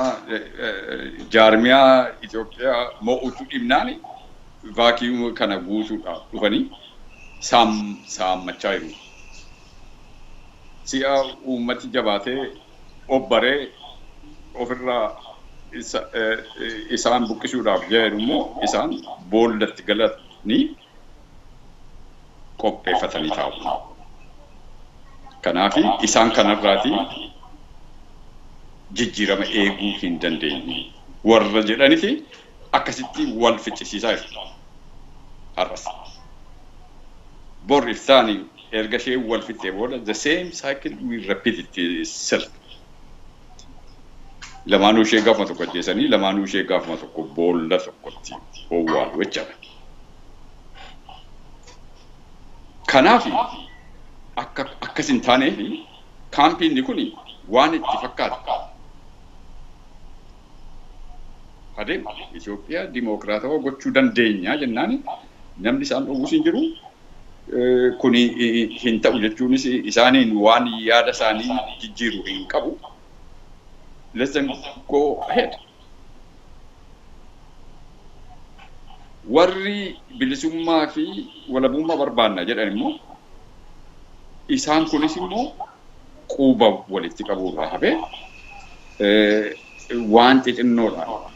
jaarmiyaa Itoophiyaa mo'utu dhibnaan vacuum kana guutuudhaaf dhufanii saammachaa jiru. Si'a uummati jabaatee obbaree ofirraa isaan buqqisuudhaaf jedhu immoo isaan boollatti galanii qopheeffatanii taa'u. Kanaaf isaan kanarraati jijjiirama eeguu hin dandeenye warra jedhaniti akkasitti wal ficcisiisaa jiru. Har'as. Bor iftaani erga ishee wal fixxee booda the same cycle will repeat itself. Lamaanuu ishee gaafuma tokko ajjeesanii, lamaanuu ishee gaafuma tokko boolla tokkotti owwaalu jechaadha. Kanaaf akka akkas hin taaneef kaampiinni kun waan itti fakkaatu adeema. Itoophiyaa dimokiraatawaa gochuu dandeenya jennaan namni isaan dhowwus hin jiru. Kuni hin ta'u jechuunis isaaniin waan yaada isaanii jijjiiru hin qabu. Let them go ahead. Warri bilisummaa fi walabummaa barbaanna jedhan immoo isaan kunis immoo quba walitti qabuurraa hafee, waan xixinnoodhaan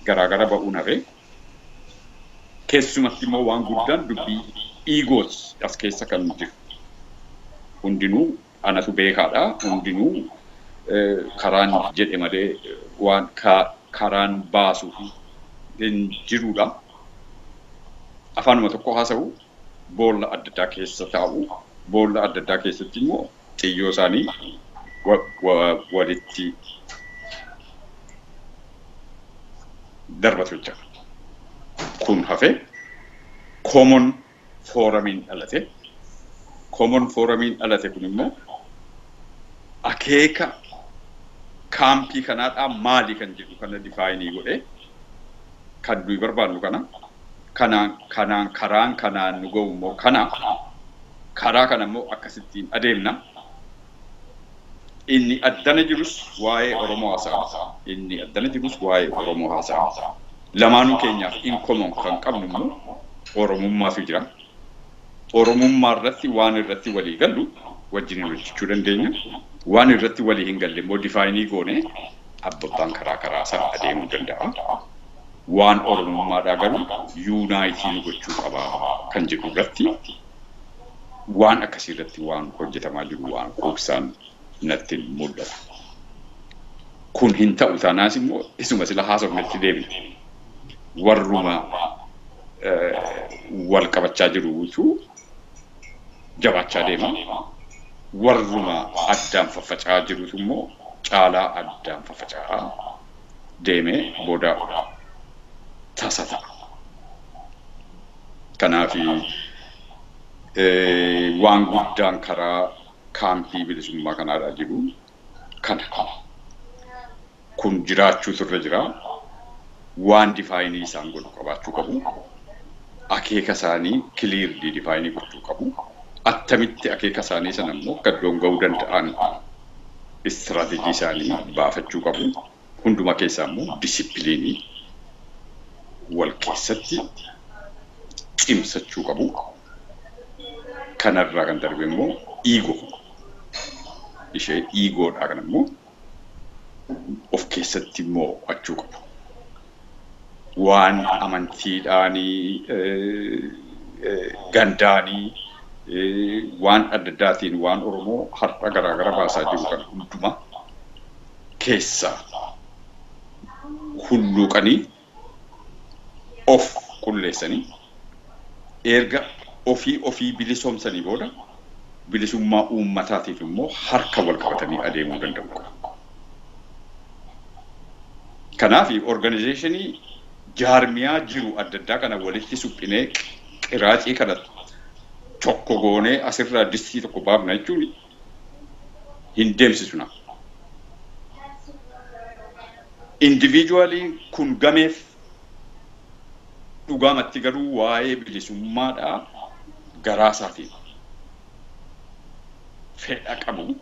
garaagara ba'uun hafee, keessumatti immoo waan guddaan dubbii egooti as keessa kan jiru. Hundinuu anatu beekaadha. Hundinuu karaan jedhe malee waan karaan baasu hin jirudha. Afaanuma tokko haasa'u, boolla adda addaa keessa taa'u, boolla adda addaa keessatti immoo xiyyoo isaanii walitti darbatu jechuudha. Kun hafee common forumiin dhalate. Common forumiin dhalate kun immoo akeeka kaampii kanaadhaa maali kan jedhu kana define godhee, kan nuyi barbaannu kana, kanaan kanaan karaan kanaan nu ga'u immoo kana, karaa kana immoo akkasittiin adeemna. Inni addana jirus waa'ee Oromoo haasa'a. Inni addana jirus waa'ee Oromoo haasa'a. Lamaanuu keenyaaf in common kan qabnu immoo Oromummaatu jira. Oromummaa irratti waan irratti walii gallu wajjin hojjechuu dandeenya. Waan irratti walii hin galle immoo define goone abbabbaan karaa karaa isaa adeemuu danda'a. Waan Oromummaadhaa garuu unite nu gochuu qaba kan jedhu irratti, waan akkasii irratti waan hojjetamaa jiru waan quubsaan natti mul'ata. Kun hin ta'u taanaas immoo isuma sila haasofnetti deebina. Warruma wal qabachaa jirutu jabaachaa deema. Warruma addaan faffaca'aa jirutu immoo caalaa addaan faffaca'aa deemee booda tasa ta'a. Kanaaf waan guddaan karaa kaampii bilisummaa kanaadhaa jiru kana. Kun jiraachuutu irra jira. Waan define isaan godhu qabaachuu qabu. Akeeka isaanii clearly define gochuu qabu. Attamitti akeeka isaanii sana immoo akka iddoon ga'uu danda'an istiraatejii isaanii baafachuu qabu. Hunduma keessaa immoo discipline wal keessatti cimsachuu qabu. Kanarraa kan darbe immoo ego. Ishee egodhaa kan immoo of keessatti mo'achuu qabu. Waan amantiidhaanii, gandaanii, waan adda addaatiin waan Oromoo har'a garaagara baasaa jiru kan hundumaa keessaa hulluuqanii of qulleessanii, erga ofii ofii bilisoomsanii booda bilisummaa uummataatiif immoo harka wal qabatanii adeemuu danda'u qabu. Kanaaf organization jaarmiyaa jiru adda addaa kana walitti suphinee qiraacii kana tokko goonee asirraa distii tokko baafna jechuun hin deemsisu nama. Individually kun gameef dhugaamatti garuu waa'ee bilisummaadhaa garaa isaatiin fedha qabu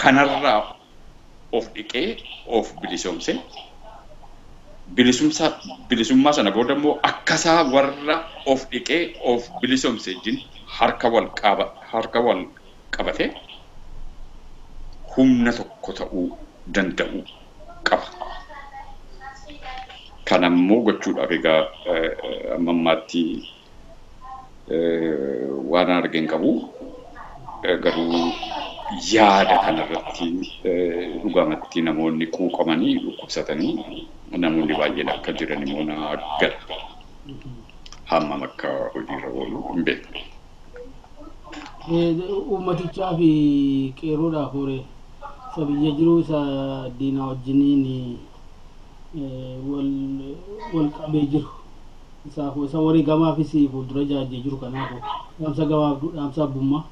kanarraa of dhiqee of bilisoomse, bilisummaa sana booda immoo akkasaa warra of dhiqee of bilisoomse wajjin harka wal qabate humna tokko ta'uu danda'u qaba. Kanammoo gochuudhaaf egaa amma ammaatti waan argeen qabu, garuu yaada kanarratti dhugaamatti namoonni quuqamanii dhukkubsatanii namoonni baay'een akka jiran immoo na gala. Hammam akka hojiirra oolu hin beeku. Uummatichaa fi qeerroodhaaf horee isa biyya jiru isa diinaa wajjiniin wal qabee jiru isaaf, isa wareegamaafis fuuldura jaajee jiru, kanaaf dhaamsa gabaabduu, dhaamsa abbummaa.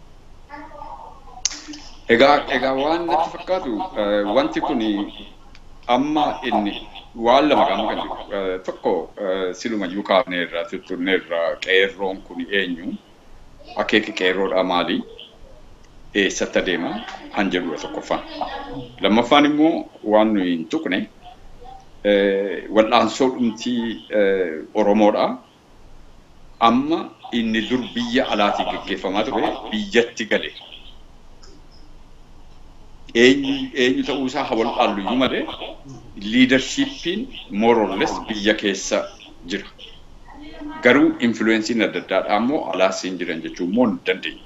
Egaa waan natti fakkaatu, wanti kun amma inni waan lama gama kan jiru. Tokko, silumayyuu kaafneerra, tutturneerra, qeerroon kun eenyu, akeeki qeerroodhaa maali, eessatti adeema kan jedhudha tokkoffaan. Lammaffaan immoo waan nuyi hin tuqne, wal'aansoo dhumtii Oromoodha. Amma inni dur biyya alaatii geggeeffamaa ture biyyatti gale. Eenyu eenyu ta'uu isaa haa wal'aallu malee leadershipiin more or less biyya keessa jira. Garuu influenceiin adda addaadhaa immoo alaas hin jiran jechuu immoo hin dandeenyu.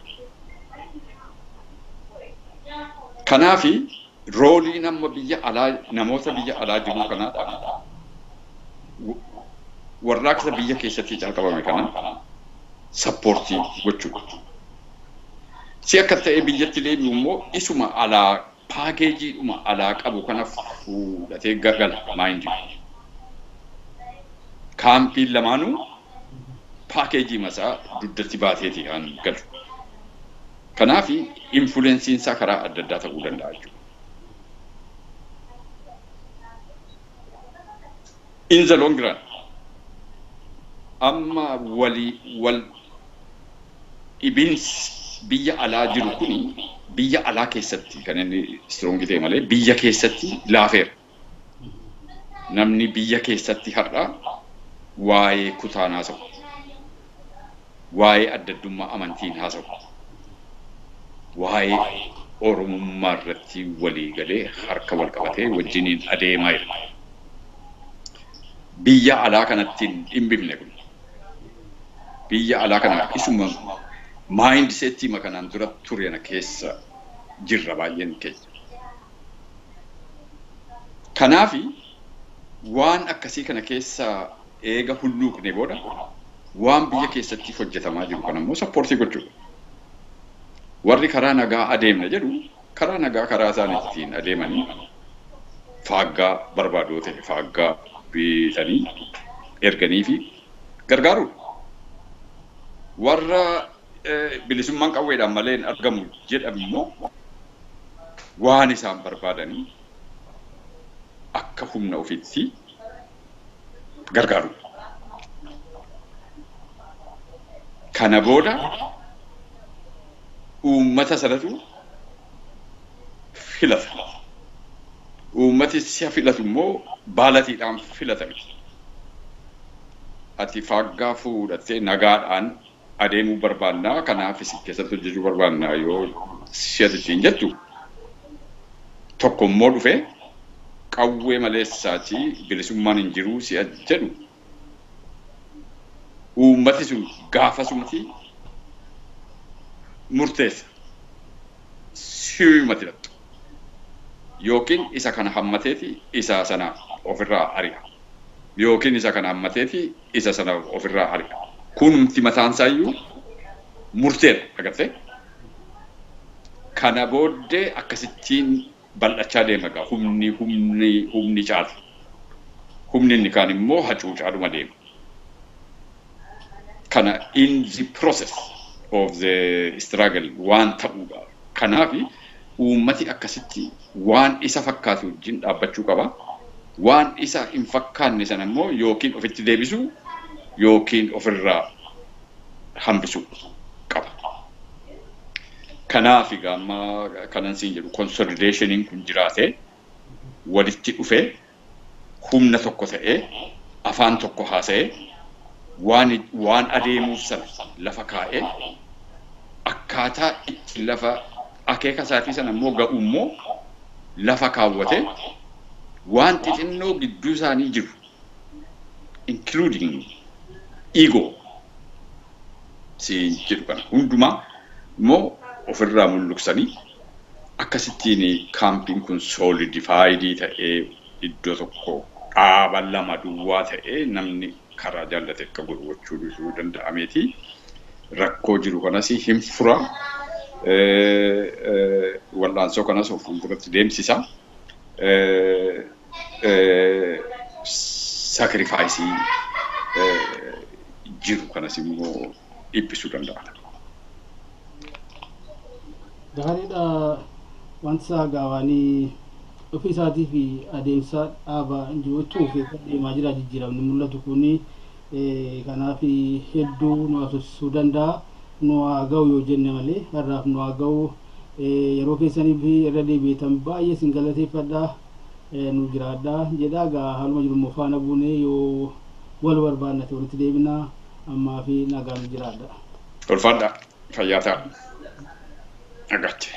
Kanaafi roleiin amma biyya alaa, namoota biyya alaa jiru kanaadha, warraaqsa biyya keessatti calqabame kana support gochuudha. Si akka ta'e biyyatti deebi'u immoo isuma alaa, packageiidhuma alaa qabu kana fuudhatee gala mind. Campiin lamaanuu package masaa dugdatti baateeti kan galu. Kanaaf influenceiin isaa karaa adda addaa ta'uu danda'a jechuudha. In the long run, amma walii wal dhibiinsi biyya alaa jiru kuni biyya alaa keessatti kan inni strong ta'e malee biyya keessatti laafeera. Namni biyya keessatti har'a waa'ee kutaan haasa'u. Waa'ee adda addummaa amantiin haasa'u. Waa'ee Oromummaa irratti walii galee harka wal qabatee wajjiniin adeemaa jira. Biyya alaa kanatti hin dhimbifne kun. Biyya alaa kana isuma mindsetii kanaan dura ture keessa jirra baay'een keenya. Kanaafi waan akkasii kana keessa eega hulluuqne booda, waan biyya keessatti hojjetamaa jiru kana immoo support gochuudha. Warri karaa nagaa adeemna jedhu, karaa nagaa karaa isaan ittiin adeemanii faaggaa barbaadoo ta'e faaggaa bitanii erganii fi gargaaruudha. Warra bilisummaan qawweedhaan malee hin argamu jedhan immoo waan isaan barbaadanii akka humna ofiitti gargaaruudha. Kana booda uummata sanatu filata. Uummati si'a filatu immoo ballotiidhaan filata miti. Ati faaggaa fuudhattee nagaadhaan adeemuu barbaannaa, kanaaf isin keessatti hojjechuu barbaannaa yoo si'ati ittiin jettu, tokko immoo dhufee qawwee maleessaatii bilisummaan hin jiruu si'a jedhu, uummati sun gaafasumti murteessa. Siyumatti dhattu. Yookiin isa kana hammateeti isa sana ofirraa ari'a. Yookiin isa kana hammateeti isa sana ofirraa ari'a. Kunumti mataan isaayyuu murteedha, agartee? Kana booddee akkasittiin bal'achaa deema egaa humni caalu. Humni inni kaan immoo hacuucaadhuma deema. Kana in the process of the struggle waan ta'uudha. Kanaaf uummati akkasitti waan isa fakkaatu wajjin dhaabbachuu qaba. Waan isa hin fakkaanne sana immoo yookiin ofitti deebisuu yookiin ofirraa hambisuu qaba. Kanaaf egaa amma kanan siin jedhu, consolidationiin kun jiraate, walitti dhufee, humna tokko ta'ee, afaan tokko haasa'ee, waan adeemuuf sana lafa kaa'ee, akkaataa itti lafa akeeka isaatii sana immoo ga'u immoo lafa kaawwatee, waan xixinnoo gidduu isaanii jiru, including ego siin jedhu kana hundumaa immoo ofirraa mulluqsanii, akkasittiin campiin kun solidified ta'ee, iddoo tokko dhaaba lama duwwaa ta'ee, namni karaa jaallate akka godhu gochuu dhiisuu danda'ameeti. Rakkoo jiru kanas hin fura. Wal'aansoo kanas of fuulduratti deemsisa. Sacrifice jiru kanas immoo dhiphisuu danda'a. Gaariidha. Wanta isaa gaawanii ofii isaatii fi adeemsa dhaabaa jiru ittuma keessa deemaa jira. Jijjiiramni mul'atu kuni kanaaf hedduu nu haasofsiisuu danda'a. Nu haa ga'u yoo jenne malee har'aaf nu haa ga'u. Yeroo keessaniif irra deebi'eetan baay'ee isin galateeffadha. Nu jiraadha jedha. Egaa haaluma jiru immoo faana buunee yoo wal barbaannate walitti deebina. Ammaa fi nagaa nu jiraadha. Ulfaadha, fayyaa ta'a. Nagaatti.